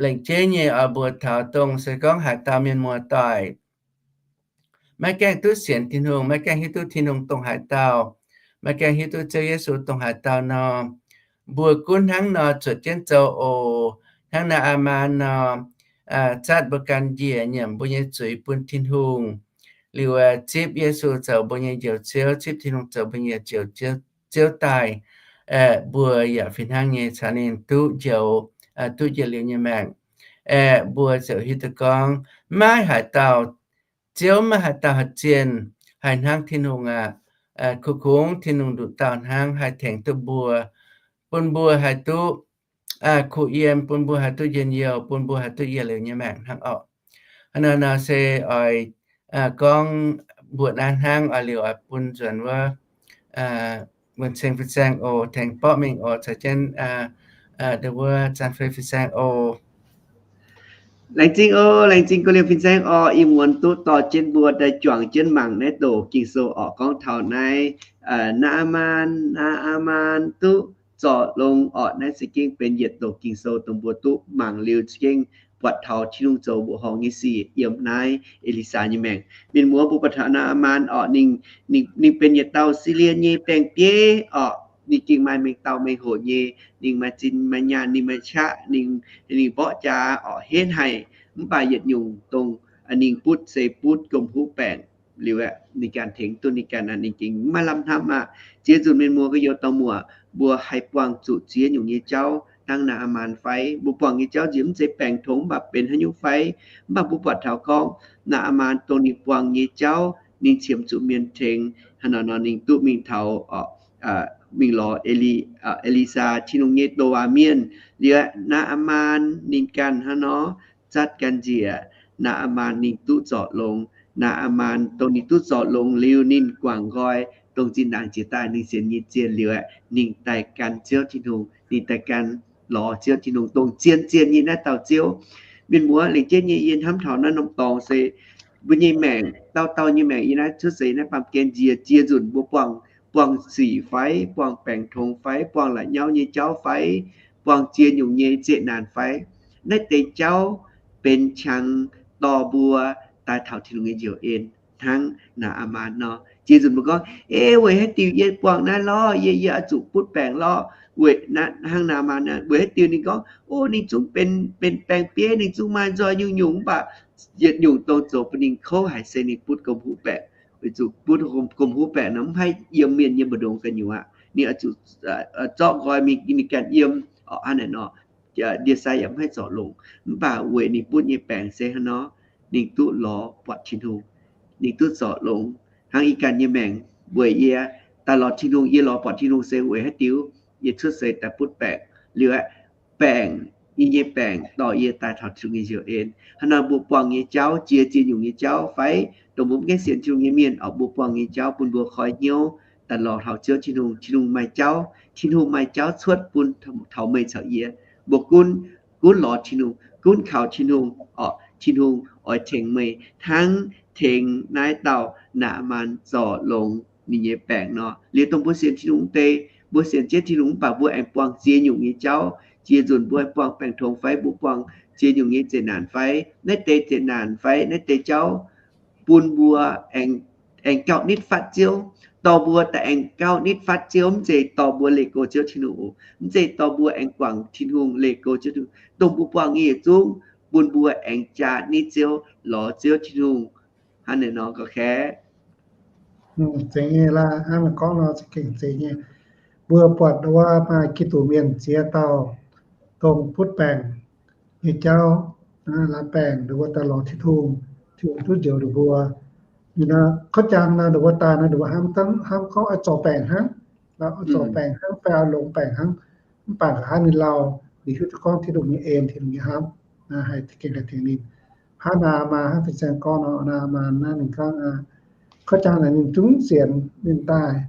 Lengc jeiv nyei oix mbuox taux dongh se gorngv haaix dauh mienh muoz-doic maiv gaengh duqv sienx Tin-Hungh, maiv gaengh hiuv duqv Tin-Hungh dongh haaix dauh, maiv gaengh hiuv duqv Ziouv Yesu dongh haaix dauh nor, mbuo gunv hnangv nor zuotc jienv zoux oc. Hnangv naaiv Aa^maan nor, zatv mbuo ganh njiec nyiemc mbuo nyei zuiz bun Tin-Hungh, liuz zipv Yesu zoux mbuo nyei Njoux Ziouv, zipv Tin-Hungh zoux mbuo nyei Njoux Ziouv daaih, mbuo yaac fih hnangv nyei caux ninh duqv njoux, duqv njien-liuz nyei maengc. Aeqv, mbuo ziouc hiuv duqv gorngv maiv haaix dauh, Ziouv maiv haaix dauh haih zienh, haih hnangv Tin-Hungh aqv. Kungx Tin-Hungh nduqc dauh hnangv haih tengx duqv mbuo, bun mbuo haih duqv kuh yiem, bun mbuo haih duqv njien-youh, bun mbuo haih duqv yietc liuz nyei maengc hnangv orqc. Hnangv naaiv nor se oix gorngv mbuoqc naaiv hnangv, oix liuz oix bun nzuonx wuov Muonz-Ceng fin-saeng oc, tengx borqv mingh oc, caux jienv wuov Zanh Fei fin-saeng oc. Laengz zingh oc, laengz zingh ga'liemh fin-saeng oc. Ih muonz duqv dorh jienv mbuo daaih juangc jienv mangc naaiv doqc Ging-Sou orqc, gorngv taux naaiv Naa^maan, Naa^maan duqv zorc longx orqc. Naaiv se gengh benx yietc doqc Ging-Sou dongh mbuo duqv mangc liuz za'gengh buatc taux Tin-Hungh zoux mbuoqc horngh nyei sic yiem naaiv E^li^saa nyei maengc. Mienh muoz, mbuo buatc taux Naa^maan orqc, ninh, ninh benx yietc dauh Silie nyei baeng-bieiv orqc. Ninh gengh maaih mengh dauh mengh hoc nyei, ninh maaih zinh maaih nyaanh, ninh maaih qaqv, ninh, ninh mborqv jaax orqc, henv haic. Mv baac yietc nyungc dongh ninh butv se butv gomh huv baengc liuz aeqv, ninh ganh tengx duqv ninh ganh aqv, ninh gengh maiv lamh hnamv aqv. Ziex nzunc mienh muoz gorx-youz dorh muoc, mbuo haih buangh zuqc ziex nyungc nyei jauv hnangv Naa^maan fai? Mbuo buangh nyei jauv nziex mv zeiz baengc tongx mv baac benx haaix nyungc fai? Mv baac mbuo buatc taux gorngv Naa^maan dongh ninh buangh nyei jauv, ninh qiemx zuqc mienh tengx, hnangv nor nor ninh duqv mingh taux, mingh lorz E^li, E^li^saa, Tin-Hungh nyei douc waac mienh. Liuz Naa^maan ninh ganh hnangv nor zatv ganh njiec, Naa^maan ninh duqv zorc longx. Naa^maan dongh ninh duqv zorc longx liuz ninh guangc nqoi, dongh zinh ndaangc jiex daaih ninh sienx nyei zienh liuz aeqv, ninh daaih gan Ziouv Tin-Hungh, ninh daaih gan lorz Ziouv Tin-Hungh dongh zien zienh nyei naaiv dauh Ziouv. Mienh muoz, lengc jeiv nyei yie hnamv taux naaiv norm dorngx se mbuo nyei maengc, dauh dauh nyei maengc yiem naaiv cuotv seix naaiv baamh gen nziex ziex nzunc mbuo buangh, buangh sic fai, buangh baengc tongx fai, buangh la'nyauv nyei jauv fai, buangh ziex nyungc nyei zeqc naanc fai, naaiv deix jauv benx qangx dorh mbuo daaih taux Tin-Hungh nyei njoux en hnangv Naa^maan nor. Ziex nzunc mbuo gorngv, Ei, weic haaix diuc yie buangh naaiv lorqc? Yie, yie oix zuqc butv baengc lorqc. Weic hnangv Naa^maan, weic haaix diuc ninh gorngv, O, ninh zungv benx, benx baeng-bieiv, ninh zungv maaih nzoih nyungc-nyungc, mv baac yietc nyungc dongh zoux bun ninh kouv haic se ninh butv gomh huv baengc. Weic zuqc butv gomh huv baengc nor mv haih yiem mienh nyei mbu'ndongx gu'nyuoz aqv. Ninh oix zuqc zorqv nqoi mingh, mingh ganh yiem, hnangv naaic nor, ndie-sai yaac mv haih zorc longx. Mv baac weic ninh butv nyei baengc se hnangv nor, ninh duqv lorz buatc Tin-Hungh, ninh duqv zorc longx. Hnangv yie ganh nyei maengc, weic yie daaih lorz Tin-Hungh, yie lorz buatc Tin-Hungh se weic haaix diuc? Yie cuotv seix daaih butv baengc liuz aeqv, baengc, yie nyei baengc dorh yie daaih taux Tin-Hungh nyei njoux en. Hnangv nor mbuo buangh nyei jauv, ziex ziex nyungc nyei jauv fai, dongh mbuo mv gaengh sienx Tin-Hungh nyei mienh orqc, mbuo buangh nyei jauv bun mbuo koi hnyouv daaih lorz taux Ziouv Tin-Hungh. Tin-Hungh maaih jauv, Tin-Hungh maaih jauv cuotv bun taux meih caux yie. Mbuo gunv, gunv lorz Tin-Hungh, gunv kaux Tin-Hungh orqc, Tin-Hungh oix tengx meih hnangv tengx naaiv dauh Naa^maan zorc longx ninh nyei baengc nor. Liuz dongh mbuo sienx Tin-Hungh deix, mbuo sienx jienv Tin-Hungh mv baac mbuo aengx buangh ziex nyungc nyei jauv. Ziex nzunc mbuo buangh baengc tongx fai mbuo buangh ziex nyungc nyei zeqc naanc fai, naaiv deix zeqc naanc fai naaiv deix jauv bun mbuo aengx, aengx gauh nitv fatv Ziouv. Dorh mbuo daaih aengx gauh nitv fatv Ziouv, mv zeiz dorh mbuo leih go Ziouv Tin-Hungh oc. Mv zeiz dorh mbuo aengx guangc Tin-Hungh, leih go Ziouv Tin-Hungh. Dongh mbuo buangh nyei yietc zungv bun mbuo aengx jaa nitv Ziouv, lorz Ziouv Tin-Hungh. Hnangv naaic nor gauh kaeqv. Zeiz nyei laaix, hnangv naaiv gorngv nor za'gengh zeiz nyei. Mbuo buatc wuov maaih Giduc mienh ziex dauh dongh butv baengc nyei jauv, laaix baengc ndongc wuov daaih lorz Tin-Hungh, Tin-Hungh duqv njoux ninh mbuo. Ninh nor, kouv jangx nor ndongc wuov daaih nor ndongc wuov hnamv, hnamv gorngv oix zorc baengc hnangv, oix zorc baengc hnangv, fai oix longx baengc hnangv. Mv baac nqa'haav ninh lauh, ninh hiuv duqv gorngv Tin-Hungh nyei en, Tin-Hungh nyei hnamv, haih gengh haih tengx ninh. Hnangv Naa^maan, hnangv fin-saeng gorngv nor, Naa^maan naaiv ninh gorngv, kouv jangx naaic ninh zungv sienx ninh daaih.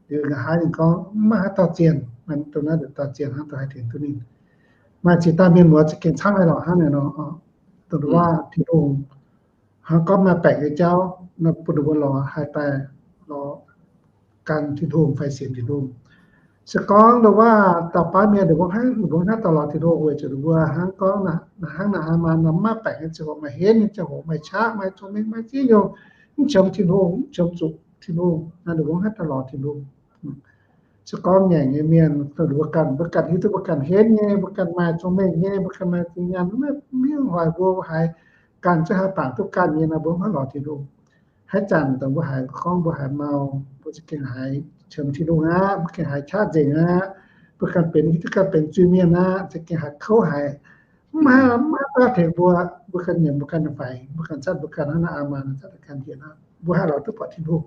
Liuz nqa'haav ninh gorngv mv maaih haaix dauh zienh, maaih dongh naaiv nduqc dauh zienh hnangv dongh haih tengx duqv ninh. Maaih ziex dauh mienh muoz za'gengh camv haic lorqc hnangv naaic nor, dongh waac Tin-Hungh hnangv gorngv maaih baengc nyei jauv nor bun ninh mbuo lorz haih daaih lorz gan Tin-Hungh fai sienx Tin-Hungh. Se gorngv dongh waac dauh baav mienh ninh mbuo hnangv, ninh mbuo hnangv daaih lorz Tin-Hungh weic zuqc ninh mbuo hnangv gorngv hnangv Naa^maan nor mv maaih baengc nyei ziangh hoc, maaih henv nyei ziangh hoc, maaih qaqv, maaih cong-mengh, maaih ziex nyungc, mv qiemx Tin-Hungh, mv qiemx zuqc Tin-Hungh, naaiv ninh mbuo mv haih daaih lorz Tin-Hungh. Se gorngv ngaengc nyei mienh, mbuo ganh, mbuo ganh hiuv duqv mbuo ganh henv nyei, mbuo ganh maaih zong-mengh nyei, mbuo ganh maaih zingh nyaanh, mv hoic mbuo haaix ganh zungv haih bangc duqv ganh nyei nor, mbuo mv haih lorz Tin-Hungh. Haaix zanc dongh mbuo haiz gorngv mbuo haiz mau, mbuo za'gengh haiz qiemx Tin-Hungh aqv, mbuo gengh haiz qaqv nzengc aqv, mbuo ganh benx, hiuv duqv ganh benx zuiz-mienh aqv, za'gengh haiz kouv haic. Mv maaih, mv maaih dauh tengx mbuo, mbuo ganh nyiemc mbuo ganh nyei faix, mbuo ganh zatv mbuo ganh hnangv naaiv Aamaan zatv ganh njiec aqv, mbuo haih lorz duqv buatc Tin-Hungh.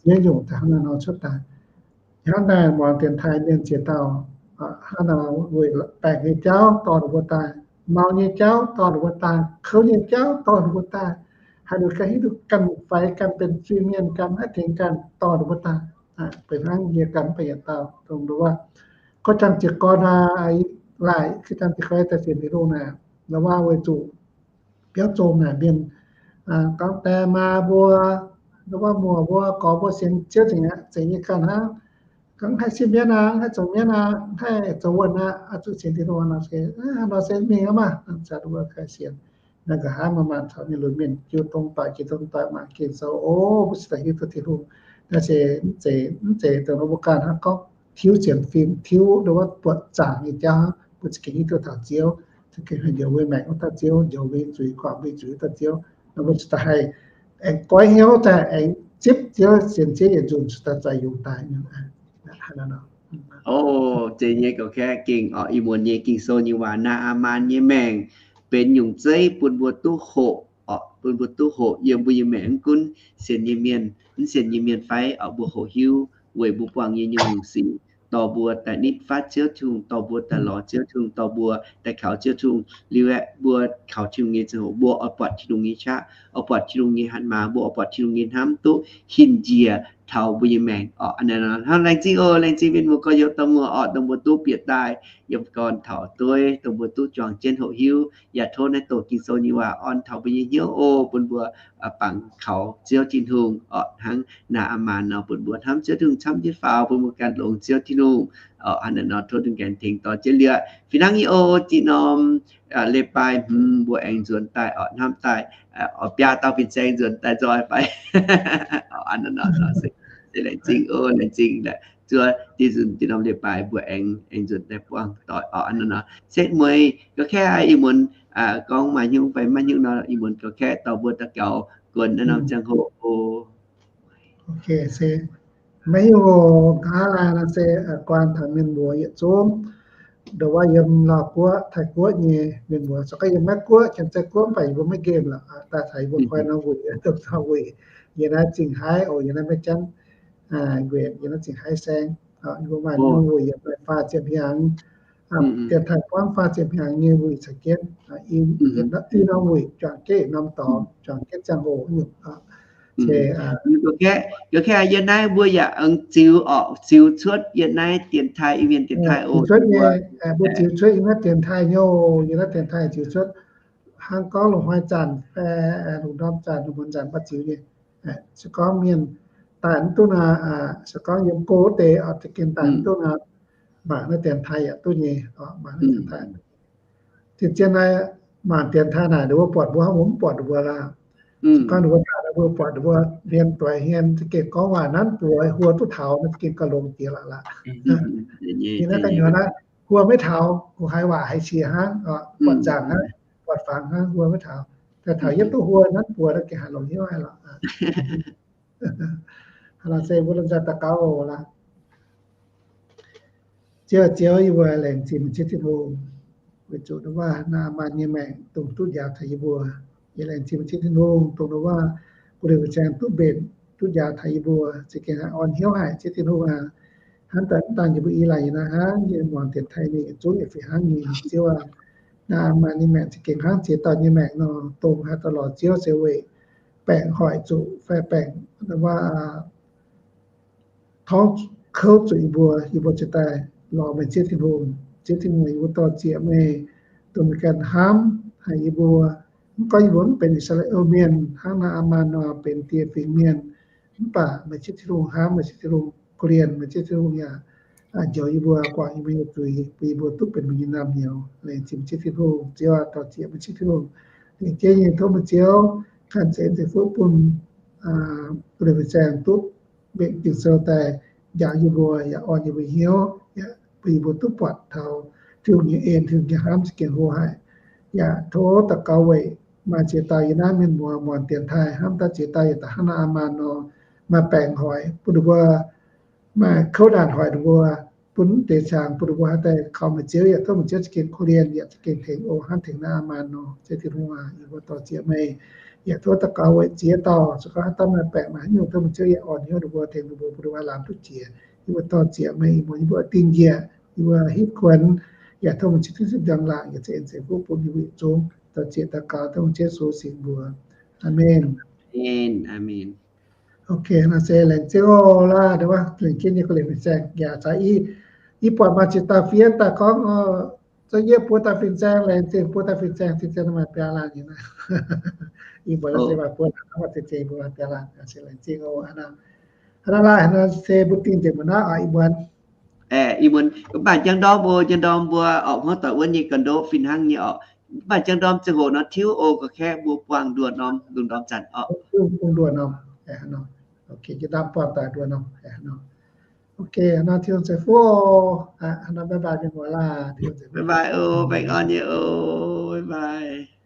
Ziex nyungc daaih hnangv naaiv nor cuotv daaih. Hnangv naaiv muangx dienx taaih mienh ziex dauh, hnangv naaiv weic baengc nyei jauv dorh ninh mbuo daaih, mau nyei jauv dorh ninh mbuo daaih, kouv nyei jauv dorh ninh mbuo daaih, haaix ninh ganh hiuv duqv ganh faix, ganh benx zuiz-mienh, ganh maiv tengx ganh dorh ninh mbuo daaih, benx hnangv yie ganh mv baac yietc dauh dongh wuov, gorngv jangx jiez gorn aqv, laaic gorngv jangx jiez gorn daaih sienx Tin-Hungh naaic, wuov weic zuqc biauv zong naaic mienh gorngv die maa mbuo, wuov muoc mbuo, gorx mbuo sienx Ziouv nzengc aqv, zeiz nyei ganh hnangv. Gorngv haih sipv mienv aqv, haih zoux mienv aqv, haih zoux wuonh aqv, zuqc sienx Tin-Hungh nor se, nor se mingh aqv maah, zanc wuov ganh sienx. Naaiv nqa'haav maaih maanc taux mienh lunx mienh jiu dongh doic jiex dongh doic mangc Ging-Sou, o, mbuo cingx daaih hiuv duqv Tin-Hungh. Naaiv se mv zeiz, mv zeiz dongh mbuo ganh hnangv gorngv tiuv sienx fim, tiuv wuov buatc zaangc nyei jauv, mbuo za'gengh hiuv duqv taux Ziouv, za'gengh haih njoux mbuo maengc wuov dauh Ziouv, njoux mbuo zuiz, guangc mbuo zuiz wuov dauh Ziouv. Nor mbuo cingx daaih haih aengx goiv hnyouv daaih aengx zipv Ziouv, sienx Ziouv yietc nzunc cingx daaih zai yungz daaih. O, zeiz nyei, gauh kaeqv gengh oc. Ih muonz nyei Ging-Sou nyei waac, Naa^aa^maan nyei maengc benx nyungc zeiv bun mbuo duqv hoqc, bun mbuo duqv hoqc yiem mbuo nyei maengc, mv gunv sienx nyei mienh, mv sienx nyei mienh fai oc, mbuo hoqc hiuv weic mbuo buangh nyei nyungc-nyungc sic, dorh mbuo daaih nitv fatv Ziouv Tin-Hungh, dorh mbuo daaih lorz Ziouv Tin-Hungh, dorh mbuo daaih kaux Ziouv Tin-Hungh. Liuz aeqv, mbuo kaux Tin-Hungh nyei ziangh hoc mbuo oix buatc Tin-Hungh nyei qaqv, oix buatc Tin-Hungh nyei hatc maaz, mbuo oix buatc Tin-Hungh nyei hnamv duqv hinc njiec taux mbuo nyei maengc oc. Hnangv naaiv laengz zingh oc, laengz zingh mienh muoz gorx-youz dauh muoz oc, dongh mbuo duqv bieqc daaih yiem gorn taux dueiv, dongh mbuo duqv juangc jienv hoqc hiuv. Yaac tov naaiv doqc Ging-Sou nyei waac orn taux mbuo nyei hnyouv oc, bun mbuo bangc kaux Ziouv Tin-Hungh oc, hnangv Naa^aa^maan nor, bun mbuo hnamv Ziouv Tin-Hungh camv jienv faaux, bun mbuo ganh longx Ziouv Tin-Hungh oc. Hnangv naaiv nor tov Tin-Hungh tengx dorh jienv liuz, fih hnangv nyei oc, zinh norm leiz-baaix hmz mbuo aengx nzuonx daaih oc, hnamv daaih oc, biaa dauh fin-saeng nzuonx daaih nzoih fai. Hnangv naaiv nor se laengz zingh oc, laengz zingh. Zuov deix nzunc zinh norm leiz-baaix mbuo aengx, aengx nzuonx daaih buangh doic oc. Hnangv naaiv nor se mueiz gauh kaeqv ih muonz gorngv maaih hnyouv fai maiv hnyouv nor, ih muonz gauh kaeqv dorh mbuo daux gaux guon naaiv norm ziangh hoc oc. Maiv hiuv nqa'haav laai nor se guaan taux mienh muoz yietc zungv, nduov wuov yiem Laauv Guoqv, Taiv Guoqv nyei mienh muoz, zaqc gaax yiem Meiv Guoqv, Janx-Zei Guoqv, mv baac yie mbuo maiv nqemh lorqc. Daaih taux yie mbuo koi norm wuic, dongh norm wuic, yie naaiv Zingh Haiv oc, yie naaiv maiv janv nquenc, yie naaiv Zingh Haiv saeng. Yie mbuo maaih norm wuic yaac maaih faah ziepc hnyangx, dienx taaih buangv faah ziepc hnyangx nyei wuic caux jienv, i norm wuic juangc jienv norm dorngx, juangc jienv ziangh hoc nyungc. Yie naaiv mbuo yaac aengx ziux oc, ziux cuotv yie naaiv dienx taaih, Iu-Mienh dienx taaih oc. Mbuo ziux cuotv nyei, mbuo ziux cuotv yie naaiv dienx taaih nyei oc, yie naaiv dienx taaih ziux cuotv. Hnangv gorngv lungh hnoi zanc, lungh ndorm zanc, lungh muonz zanc mv baac ziux nyei. Se gorngv mienh daaih mv duqv nor, se gorngv yiem go wuov deix oix za'gengh daaih mv duqv nor, mangc naaiv dienx taaih yaac duqv nyei, mangc naaiv dienx taaih. Zien-zien naaiv mangc dienx taaih naaic, ninh mbuo buatc mbuo hnangv mbuo mv buatc ninh mbuo lorqc. Se gorngv ninh mbuo daaih, ninh mbuo buatc ninh mbuo hmien doix hmien, za'gengh gorngv waac nanv buoz huo duqv taux, naaiv za'gengh gauh longx jiex lorqc lorqc. Yie naaiv ga'nyuoz naaiv huo maiv taux, haiz waac haiz qiex hnangv, buatc nzaangc hnangv, buatc fangx hnangv, huo maiv taux. Daaih taux yietv duqv huo nanv buoz, naaiv gengh haiz longx hnyouv haic lorqc. Hnangv naaic se mbuo lomh nzoih daux gaux oc lorqc. Ziouv, Ziouv, yie mbuo laengz zingh meih Ziouv Tin-Hungh, weic zuqc ndongc wuov Naa^aa^maan nyei maengc dongh duqv njaaux taux yie mbuo. Yie laengz zingh meih Ziouv Tin-Hungh, dongh ndongc wuov gu'nyuoz fin-saeng duqv mbenc, duqv njaaux taux yie mbuo, za'gengh haih orn hnyouv haic, Ziouv Tin-Hungh aac. Hnangv daaih mv daan yie mbuo i laaic nyei naaiv hnangv, yie muangx dienx taaih mingh yietc zungv yaac fih hnangv nyei, Ziouv aac. Naa^aa^maan nyei maengc za'gengh hnangv ziex dauh nyei maengc nor, dongh haaix dauh lorz Ziouv se weic baengc hoic zuqc fai baengc wuov torngv kouv zuqc yie mbuo, yie mbuo ziouc daaih lorz meih Ziouv Tin-Hungh. Ziouv Tin-Hungh, yie mbuo dor-ziec meih, dongh meih ganh hnamv haic yie mbuo. Mv gorngv yie mbuo mv benx I^saa^laa^en Mienh hnangv Naa^aa^maan nor benx die fingx mienh, mv baac meih Ziouv Tin-Hungh hnamv, meih Ziouv Tin-Hungh korv-lienh, meih Ziouv Tin-Hungh yaac njoux yie mbuo, guangc yie mbuo nyei zuiz, bun yie mbuo duqv benx meih nyei naamh nyouz. Laengz zingh meih Ziouv Tin-Hungh. Ziouv aac, dor-ziec meih Ziouv Tin-Hungh. Laengz jienv nyei tov meih Ziouv Kanh ceix ceix fuqv bun, bun ninh mbuo saeng duqv mbenc Ging-Sou daaih njaaux yie mbuo, yaac orn yie mbuo hnyouv, yaac bun yie mbuo duqv buatc taux Tin-Hungh nyei en, Tin-Hungh nyei hnamv za'gengh hlo haic. Yaac tov daux gaux weic maaih ziex dauh yiem naaiv mienh muoz muangx dienx taaih, hnamv daaih ziex dauh yaac da'hnangv naaiv aav maanh nor, maaih baengc hoic bun ninh mbuo, maaih kouv ndaanc hoic ninh mbuo, bun mv deix qangx bun ninh mbuo haaix daaih kaux meih Ziouv, yaac tov meih Ziouv za'gengh korv-lienh, yaac za'gengh tengx oc, hnangv tengx naaiv aav maanh nor. Se Tin-Hungh aac, yie mbuo dor-ziec meih, yaac tov daux gaux weic ziex dauh, se gorngv haaix dauh maaih baengc maaih haaix nyungc, tov meih Ziouv yaac orn hnyouv ninh mbuo, tengx ninh mbuo, bun ninh mbuo lamz duqv jiex. Yie mbuo dor-ziec meih, yie mbuo, yie mbuo dingh njiec, yie mbuo hitv kuonx, yaac tov meih Ziouv duqv zipv njang-laangc, yaac ceix en ceix fuqv bun yie mbuo yietc zungv. Dor-ziec daux gaux tov meih Ziouv Yesu singx mbuox. Aamen. Aamen. Ok, nor se laengz zingh oc laaix, ndongc wuov lengc jienv nyei korv-lienh fin-saeng yaac caux i, i buatc maaih ziex dauh fiev daaih gorngv, za'gengh yie buo dauh fin-saeng, laengz zingh buo dauh fin-saeng, fin-saeng maaih biaa laanh nyei naaiv. I buatc se maaih buo laanh, maaih ziex dauh mbuo maaih biaa laanh, se laengz zingh oc. Hnangv naaiv laaix, hnangv naaiv se mbuo dingh njiec mbuo naaiv oc, i muonz. Ih muonz mv baac njang ndorm oc, njang ndorm mbuo orqc, hmuangv doic wuonv nyei ga'ndoqv fih hnangv nyei orqc. Mv baac njang ndorm ziangh hoc nor tiuv oc, ga'kengx mbuo buangh nduoh norm, lungh ndorm zanc orqc. Buangh nduoh norm. Ok, njang ndorm buangh doic nduoh norm. Ok, nor Tin-Hungh ceix fuqv oc. Nor bye bye mienh muoz laah. Bye bye oc, baengh orn nyei oc, bye bye.